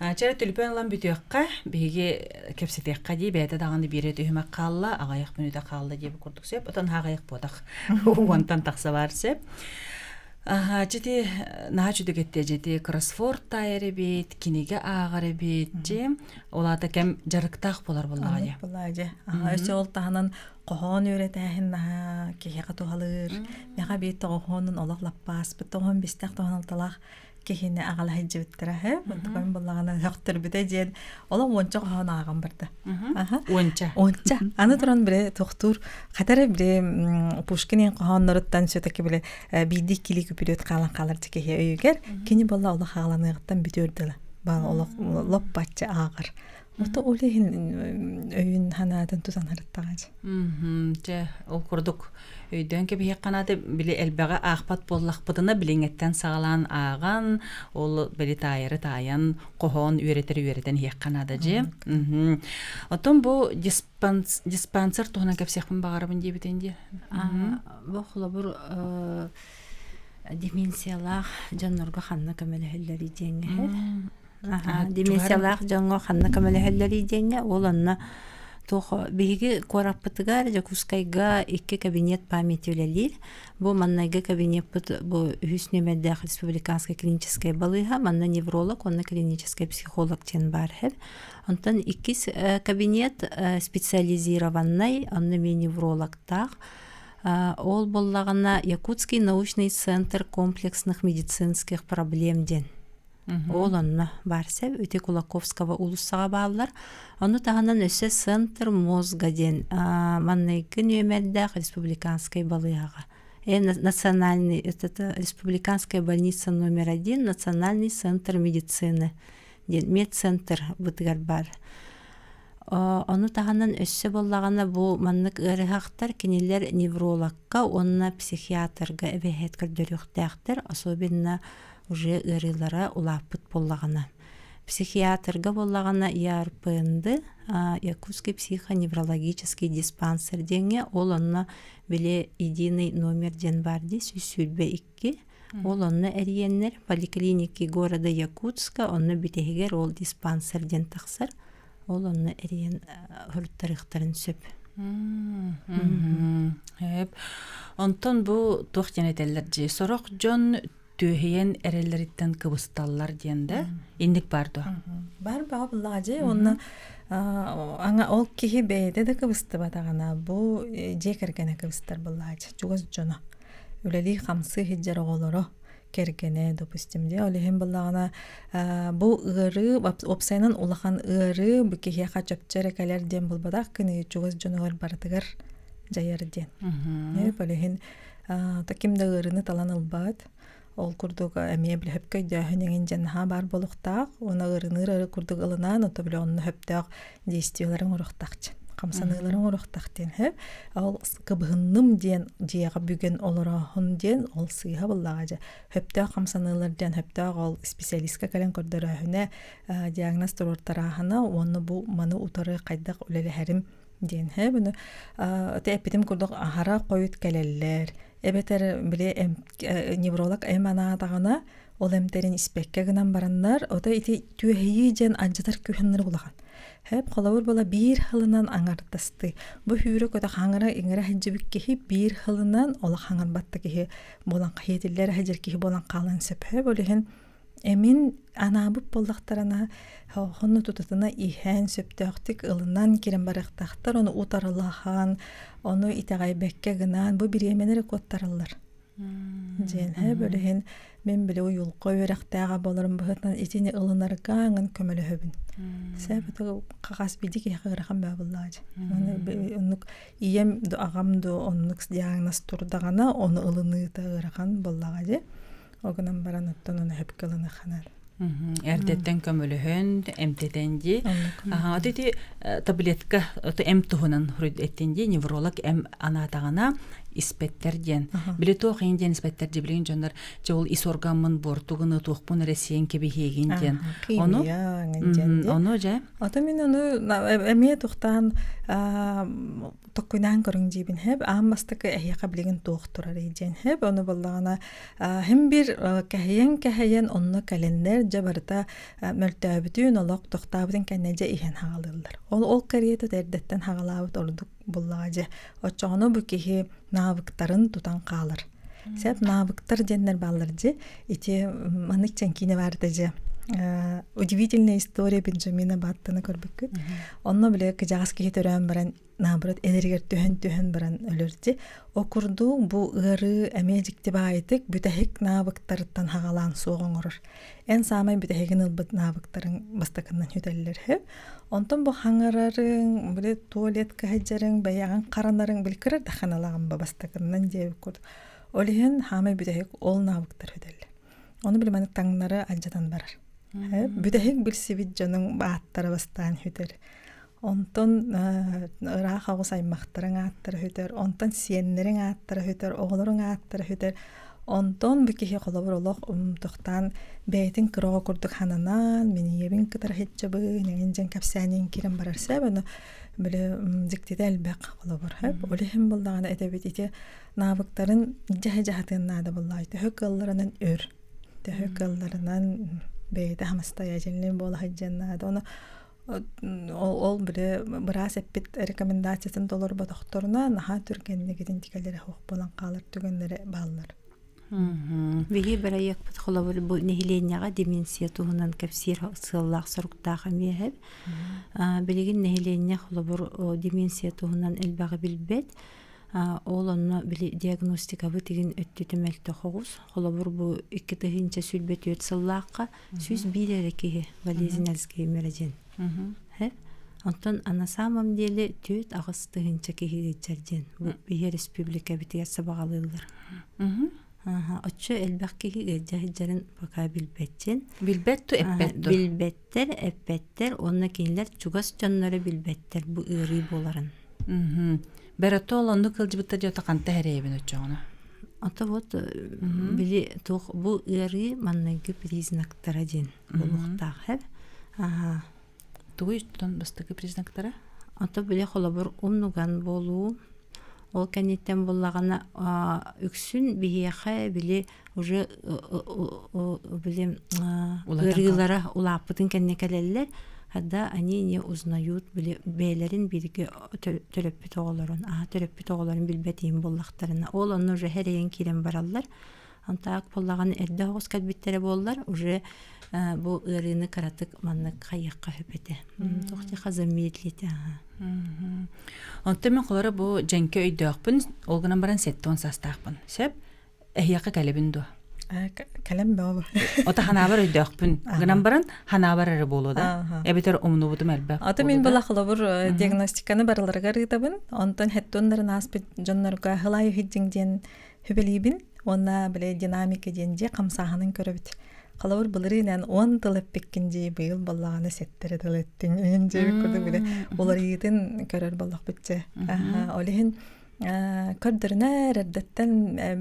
Чэ, түлүпүөн ылан бүтүөххэ, биһиги кэпсэтиэххэ дии, бэйэтэ даҕаны биирэ түһүмэх хаалла, аҕыйах мүнүүтэ хаалла диэбит курдук сөп. Отон аҕыйах буотах уонтан тахса баар сөп. Аха, дьити наһаа үчүгэй эттэ дьити кроссворд таайар эбит, кинигэ ааҕар эбит, дьи. Ол аата кэм дьарыктаах буолар буоллаҕа дии. Буоллаҕа дии. Аха, өссө ол таһынан хоһоон үөрэтээһин наһаа киһиэхэ туһалыыр. Миэхэ биир тоҕоһоонун олох лаппааспыт тоҕоһун бистэх тоҕон алталаах киһини аҕала сылдьыбыттара үһү. Онтукайым буоллаҕына сөхтөрбүтэ диэн олох уонча хоһоон ааҕан барда. Уонча. Уонча. Аны туран бile тохтуур хатары бile Пушкин хоһоонноруттан все-таки бile биирдии кили күпүрүөт хаалан хаалар киһи өйүгэр кини буолла олох хааланыаҕыттан бүтүөр дылы. Баал олох лоп бачча ааҕар. Ото ол иһин өйүн ханаатын тутан харыттаҕа Чэ, ол курдук өйдөөн кэбиһиэххэ наада били элбэҕи аахпат буоллахпытына билиҥҥэттэн саҕалаан ааҕан ол били таайары таайан хоһоон үөрэтэр үөрэтэн иһиэххэ наада дьиэ. Оттон бу диспансер туһунан кэпсиэхпин баҕарабын диэбитин дии. Бу холобур деменциялаах дьоннорго ханна көмөлөһөллөрүй диэҥҥэ Деменциялаах дьоҥҥо ханна көмөлөһөллөрүй диэҥҥэ ол онно туох биһиги куораппытыгар Дьокуускайга икки кабинет памяти үлэлиир. Бу маннайгы кабинеппыт бу үһүс нүөмэрдээх республиканскай клиническэй балыыһа, манна невролог уонна клиническэй психолог диэн баар үһү. Онтон иккис кабинет специализированнай, онно эмиэ неврологтаах. Ол буоллаҕына Якутский научный центр комплексных медицинских проблем диэн Ол онно баар сөп ити Кулаковского уулуссаҕа бааллар. Ону таһынан өссө Центр мозга диэн манныйгы нүөмэрдээх республиканскай балыыһаҕа национальный это республиканская больница номер один национальный центр медицины диэн медцентр бытыгар баар. Ону таһынан өссө буоллаҕына бу маннык ыарыһахтар кинилэр неврологка уонна психиатрга эбэһээт көрдөрүөхтээхтэр, особенно уже ыарыылара улааппыт буоллаҕына. Психиатрга буоллаҕына ЯРПНД, Якутский психоневрологический диспансер диэҥҥэ ол онно били единый номер диэн баар дии 122 ол онно эрийэннэр поликлиники города Якутска онно бүтэһигэр ол диспансер диэн тахсар ол онно эрийэн хоруттарыахтарын сөп. Онтон бу туох диэн этэллэр дии сорох дьон түөһүйэн эрэллэриттэн кыбысталлар диэн да инник бар дуо? Бар баҕа буллаҕа дьэ уонна аңа ол киһи бэйэтэ да кыбыстыбатаҕына бу дьиэ кэргэнэ кыбыстар буллаҕа чугас дьоно үлэлии хамсыы сылдьар оҕолоро кэргэнэ допустим дьэ ол иһин буллаҕына бу ыарыы уопсайынан улахан ыарыы бу киһиэхэ чопчу эрэ кэлэр диэн булбатах кини чугас дьонугар барытыгар дьайар диэн ол иһин ким да ыарыыны талан ылбат. Ол курдук эмиэ били сөпкө өйдөөһүн эҥин дьэн наһаа баар буолуохтаах. Уонна ыарыыныыр ыары курдук ылынан, ото били онно сөптөөх действиеларын оҥоруохтаах диэн, хамсаныыларын оҥоруохтаах диэн сөп. Ол кыбыһынным диэн дьиэҕэ бүгэн олорооһун диэн ол сыыһа буоллаҕа дьэ. Сөптөөх хамсаныылар диэн сөптөөх ол специалистка кэлэн көрдөрөөһүнэ, диагноз туруортарааһына уонна бу маны утары хайдах үлэлэһэрим диэн һэ буну те эппитим курдук аһара хойут кэлэллэр эбэтэр били невролог эм анаатаҕына ол эмтэрин испэккэ гынан бараннар ото ити түөһэйии диэн алдьатар күүһэннэр улахан хэп холобур була биир хылынан аҥардасты бу хүүрэ көтө хаҥара иҥэрэ сылдьыбыт киһи биир хылынан олох хаҥарбатта киһи буолан хаһиэтиллэр сылдьар киһи буолан хаалан сөп һэ ол иһин Эмин анаабыт буоллахтарына, хонно тутатына иһэн, сөптөөхтүк ылынан киирэн барыахтаахтар, ону утарылаһан, ону итэҕэйбэккэ гынан, бу бириэмэни эрэ куоттараллар. Диэн һэ бөлүһүн мин били уйулҕа үөрэхтээҕэ буоларым быһыытынан итини ылынарга аңын көмөлөһөбүн. Сэп хас биирдии киһиэхэ ыарахан баа буоллаҕа дии. Оннук ийэм да аҕам да оннук диагноз турдаҕына ону ылыныыта ыарахан буоллаҕа дии. Ол гынан баран оттон ону сөпкө ылыныахха наада. Эрдэттэн көмөлөһөн, эмтэтэн дии. Аха, ити таблетка эм туһунан эттин дии, невролог эм анаатаҕына испэттэр диэн. Били туох иһин диэн испэттэр дии билигин дьоннор чэ ол ис органмын буортугун туохпун эрэ сиэн кэбиһиэгин диэн. Ону ону дьэ. Ото мин ону эмиэ тухтаан токкуйнаан көрүҥ диибин хэп аан бастакы эһиэхэ билигин туох турарый диэн хэп ону буоллаҕына һин бир кэһэйэн кэһэйэн онно кэлэннэр дьэ барыта мөлтөөбүтүн олох тохтообутун кэннэ дьэ иһэн хаҕалыыллар ол ол кэриэтэ эрдэттэн хаҕалаабыт ордук буллаҕа дьэ оччоҕуна бу киһи навыктарын тутан хаалар Сеп навыктар диэннэр бааллар дьи ити маннык чэҥкиинэ баарда дьэ удивительная история Бенджамина Баттона көрбүккүт онно бile кыдьаҕас киһи төрөөн баран наоборот эдэригэр түһэн-түһэн баран өлөр дьи о курдук бу ыарыы эмиэ дьикти баайытык бүтэһик навыктарыттан хаҕалаан суох оҥорор эн саамай бүтэһигин ылбыт навыктарыҥ бастакыннан сүтэллэр үһү онтон бу хаҥарарыҥ били туалетка сылдьарыҥ бэйэҕин харанарыҥ били кыра да ханалаҕын ба бастакыннан диэбит курдук ол иһин хаамай бүтэһик ол навыктар сүтэллэр ону били маннык таҥнары алдьатан барар бүтэһик билсибит дьонуҥ ааттара бастаан сүтэр онтон ыраах оҕус аймахтарыҥ ааттара сүтэр онтон сиэннэриҥ ааттара сүтэр оҕолоруҥ ааттара сүтэр онтон бу киһи холобур олох тохтоон бэйэтин кыра оҕо курдук сананан мин ийэбин кытары сылдьабын эҥин дьэн кэпсээнин киирэн барар сөп ону били дьиктитэ элбэх холобур сөп ол иһин буоллаҕына этэбит ити навыктарын дьаһа-дьаһатыан наада буоллаҕа төһө кыалларынан өр төһө кыалларынан бэйэтэ самостоятельный буола сылдьыан наада ону ол били быраас эппит рекомендациятын толорботохторуна наһаа түргэнник итинтикэлэрэ суох буолан хаалар түгэннэрэ бааллар. Биһи бырайыакпыт холобур бу нэһилиэнньэҕэ деменция туһунан кэпсиир сыаллаах соруктаах эмиэ Билигин нэһилиэнньэ холобур деменция туһунан элбэҕи билбэт. Ол онно били диагностикабыт игин өттүтэ мөлтөх оҕус. Холобур бу 2024 сыллаахха 101 эрэ киһи болезнь Альцгеймера диэн. Онтон на самом деле 4-8 тыһыынча киһи ыалдьар диэн бу биһи республикабытыгар сабаҕалыыллар. Оччо элбэх киһи ыалдьа сылдьарын пока билбэтчин. Билбэт ту эппэт ту. Билбэттэр, эппэттэр уонна кинилэр чугас дьонноро билбэттэр бу ыарыы буоларын. Бэрэтэ ол оннук кылдьыбыттар дьото ханта эрэйэбин оччоҕуна. Ото вот били туох бу ыарыы манныгы признактара диэн буолуохтаах һэп. Аха. Тугуй тон бастакы признактара? Ото били холобур умнуган буолуу. Ол кэнниттэн буллаҕына үксүн биһиэхэ били уже били ыарыылара улааппытын кэннэ кэлэллэр когда они не узнают били бэйэлэрин бииргэ төрөппүт оҕолорун аһа төрөппүт оҕолорун билбэтиин буоллахтарына ол онно уже эрэйэн киирэн бараллар антаак буоллаҕына эрдэ оҕус кэлбиттэрэ буоллар уже бу ыарыыны кыратык маннык хайыахха сөп этэ туох диэхэ замедлить аха Онтон мин холоро бу дьэҥкэ өйдөөхпүн ол гынан баран 70 саастаахпын сөп Эһиэхэ кэлэбин дуо? Кэлэн бөҕө. Ото ханаабар өйдөөхпүн. Гынан баран ханаабар эрэ буолуо да. Эбэтэр умнубутум элбэх. Ото мин была холобур диагностиканы барыларыгар ыытабын. Онтон хеттоннарын ааспыт дьоннорго хылай үһүддьиҥ диэн хүбэлиибин. Уонна бile динамика диэн дьиэ хамсааһынын көрөбүт. Холобур былырыынан 10 тыл эппиккин дии быйыл боллаҕына сэттере тыл эттиҥ. Эҥин дьиэбит курдук биле уларыйыытын көрөр боллохпут дьэ. Ол иһин көрдөрүнэр эрдэттэн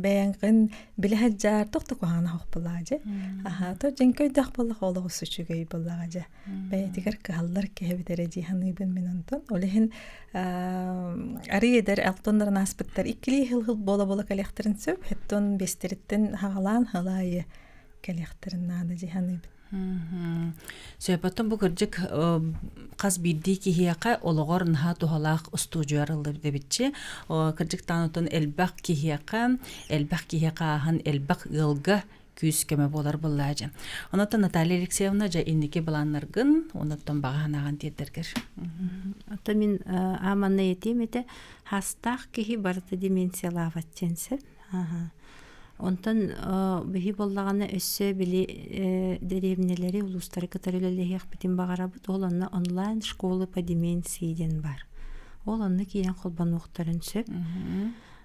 бэйэҥин билэ сылдьар туох да куһаҕана суох буоллаҕа дьэ аһаа то дьиҥкэ өйдөөх буоллах олох үчүгэй буоллаҕа дьэ бэйэтигэр кыһаллар киһи эбит эрэ дии саныыбын мин онтон ол иһин арый эдэр алтоннарын ааспыттар иккилии сыл буола-буола кэлиэхтэрин сөп хэттон биэстэриттэн хаҕалаан хылаайы кэлиэхтэрин наада дии саныыбын Сөп, оттон бу кырдьык хас биирдии киһиэхэ олоҕор наһаа туһалаах устуудьуйа арыллыбыт эбитчи. Кырдьык даҕаны элбэх киһиэхэ, элбэх киһиэхэ ааһан элбэх ыалга күүс-көмө буолар буоллаа дьэ. Онон Наталья Алексеевна дьэ инники былааннаргын, онон баҕа санааҕын тиэрдэргэр. Оттон мин ааманна этиэм этэ, хастаах киһи барыта деменциялаабат диэн сөп. Онтон биһи буоллаҕына өссө били дэриэбинэлэри, улуустары кытары үлэлэһиэхпитин баҕарабыт. Ол онно онлайн школы по деменции диэн баар. Ол онно киирэн холбонуохтарын сөп.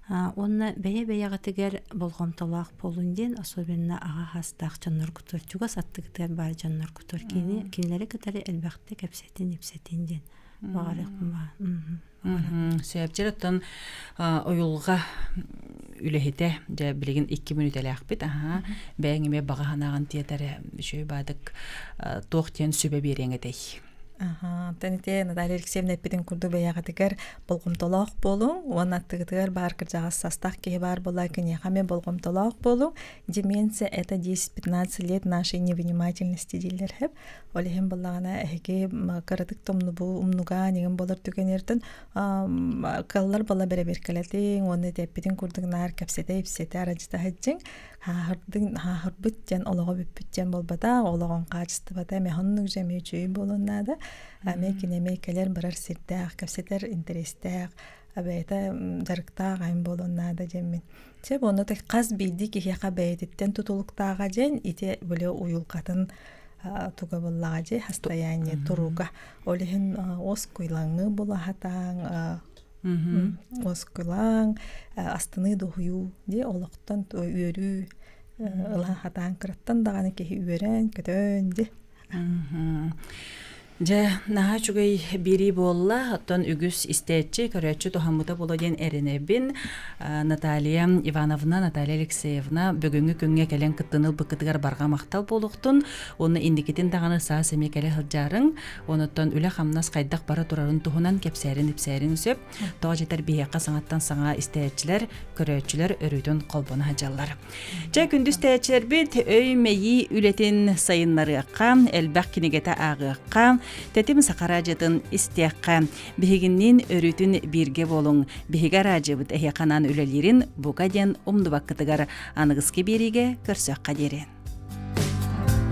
Уонна бэйэ-бэйэҕитигэр болҕомтолоох буолун диэн, особенно аҕа саастаах дьонноргутугар, чугас аттыгытыгар баар дьонноргутугар кини кинилэри кытары элбэхтик кэпсэтин-ипсэтин диэн баҕарыахпын баа. Сөпчер оттон уйулҕа үлэһитэ дьэ билигин икки мүнүүтэлээхпит аһаа бэйэҥ эмиэ баҕа санааҕын тиэтэрэ үчүгэй баадык туох диэн сүбэ биэриэҥ этэй? Аха, оттон ити Наталья Алексеевна эппитин курдук бэйэҕитигэр болҕомтолоох буолуҥ уонна аттыгытыгар баар кырдьаҕас састаах киһи баар буолла киниэхэ эмиэ болҕомтолоох буолуҥ. Деменция это 10-15 лет нашей невнимательности дииллэр сөп. Ол иһин буоллаҕына эһиги кыратык да умнубу умнугаан иҥин буолар түгэннэртэн кыаллар буола бэрэбиэркэлэтиҥ уонна ити эппитин курдук наар кэпсэтэ-ипсэтэ арадьыта сылдьыҥ. Хааһырдыҥ хааһырбыт диэн олоҕо бүппүт диэн буолбатах, олоҕун хаачыстыбата эмиэ оннук дьэ эмиэ үчүгэй буолуон наада. Эмиэ кини эмиэ кэлэр-барар сирдээх, кэпсэтэр интэриэстээх, бэйэтэ дьарыктаах айан буолуон наада диэммин. Чэ, уонна хас биирдии киһиэхэ бэйэтиттэн тутулуктааҕа диэн ити били уйулҕатын туга буоллаҕа дии состояние туруга. Ол иһин уоскуйлаҥҥы булаһатаҥ уоскулаҥ астыныы дуоһуйуу дии олохтон үөрүү ыла хатаан кыраттан даҕаны киһи үөрэн көтөн дии Дьэ, наһаа үчүгэй биэрии буолла. Оттон үгүс истээччи, көрөөччү туһаммыта буолуо диэн эрэнэбин. Наталья Ивановна, Наталья Алексеевна бүгүҥҥү күҥҥэ кэлэн кыттыны ылбыккытыгар барҕа махтал буолуохтун. Уонна инникитин даҕаны саас эмиэ кэлэ сылдьаарыҥ. Онуттан үлэ-хамнас хайдах бара турарын туһунан кэпсээрин-ипсээрин сөп. Тоҕо дьэтэр биһиэхэ саҥаттан саҥа истээччилэр, көрөөччүлэр өрүүтүн холбоно сылдьаллар. Чэ, күндү истээччилэрбит, өй-мэйии үлэтин сайыннарыахха, элбэх кинигэтэ ааҕыахха, тэтим саха араадьыйатын истиэххэ. Биһигинниин өрүүтүн бииргэ буолуҥ. Биһиги араадьыйабыт эһиэхэ анаан үлэлиирин бука диэн умнубаккытыгар аныгыскы биэриигэ көрсүөххэ диэри.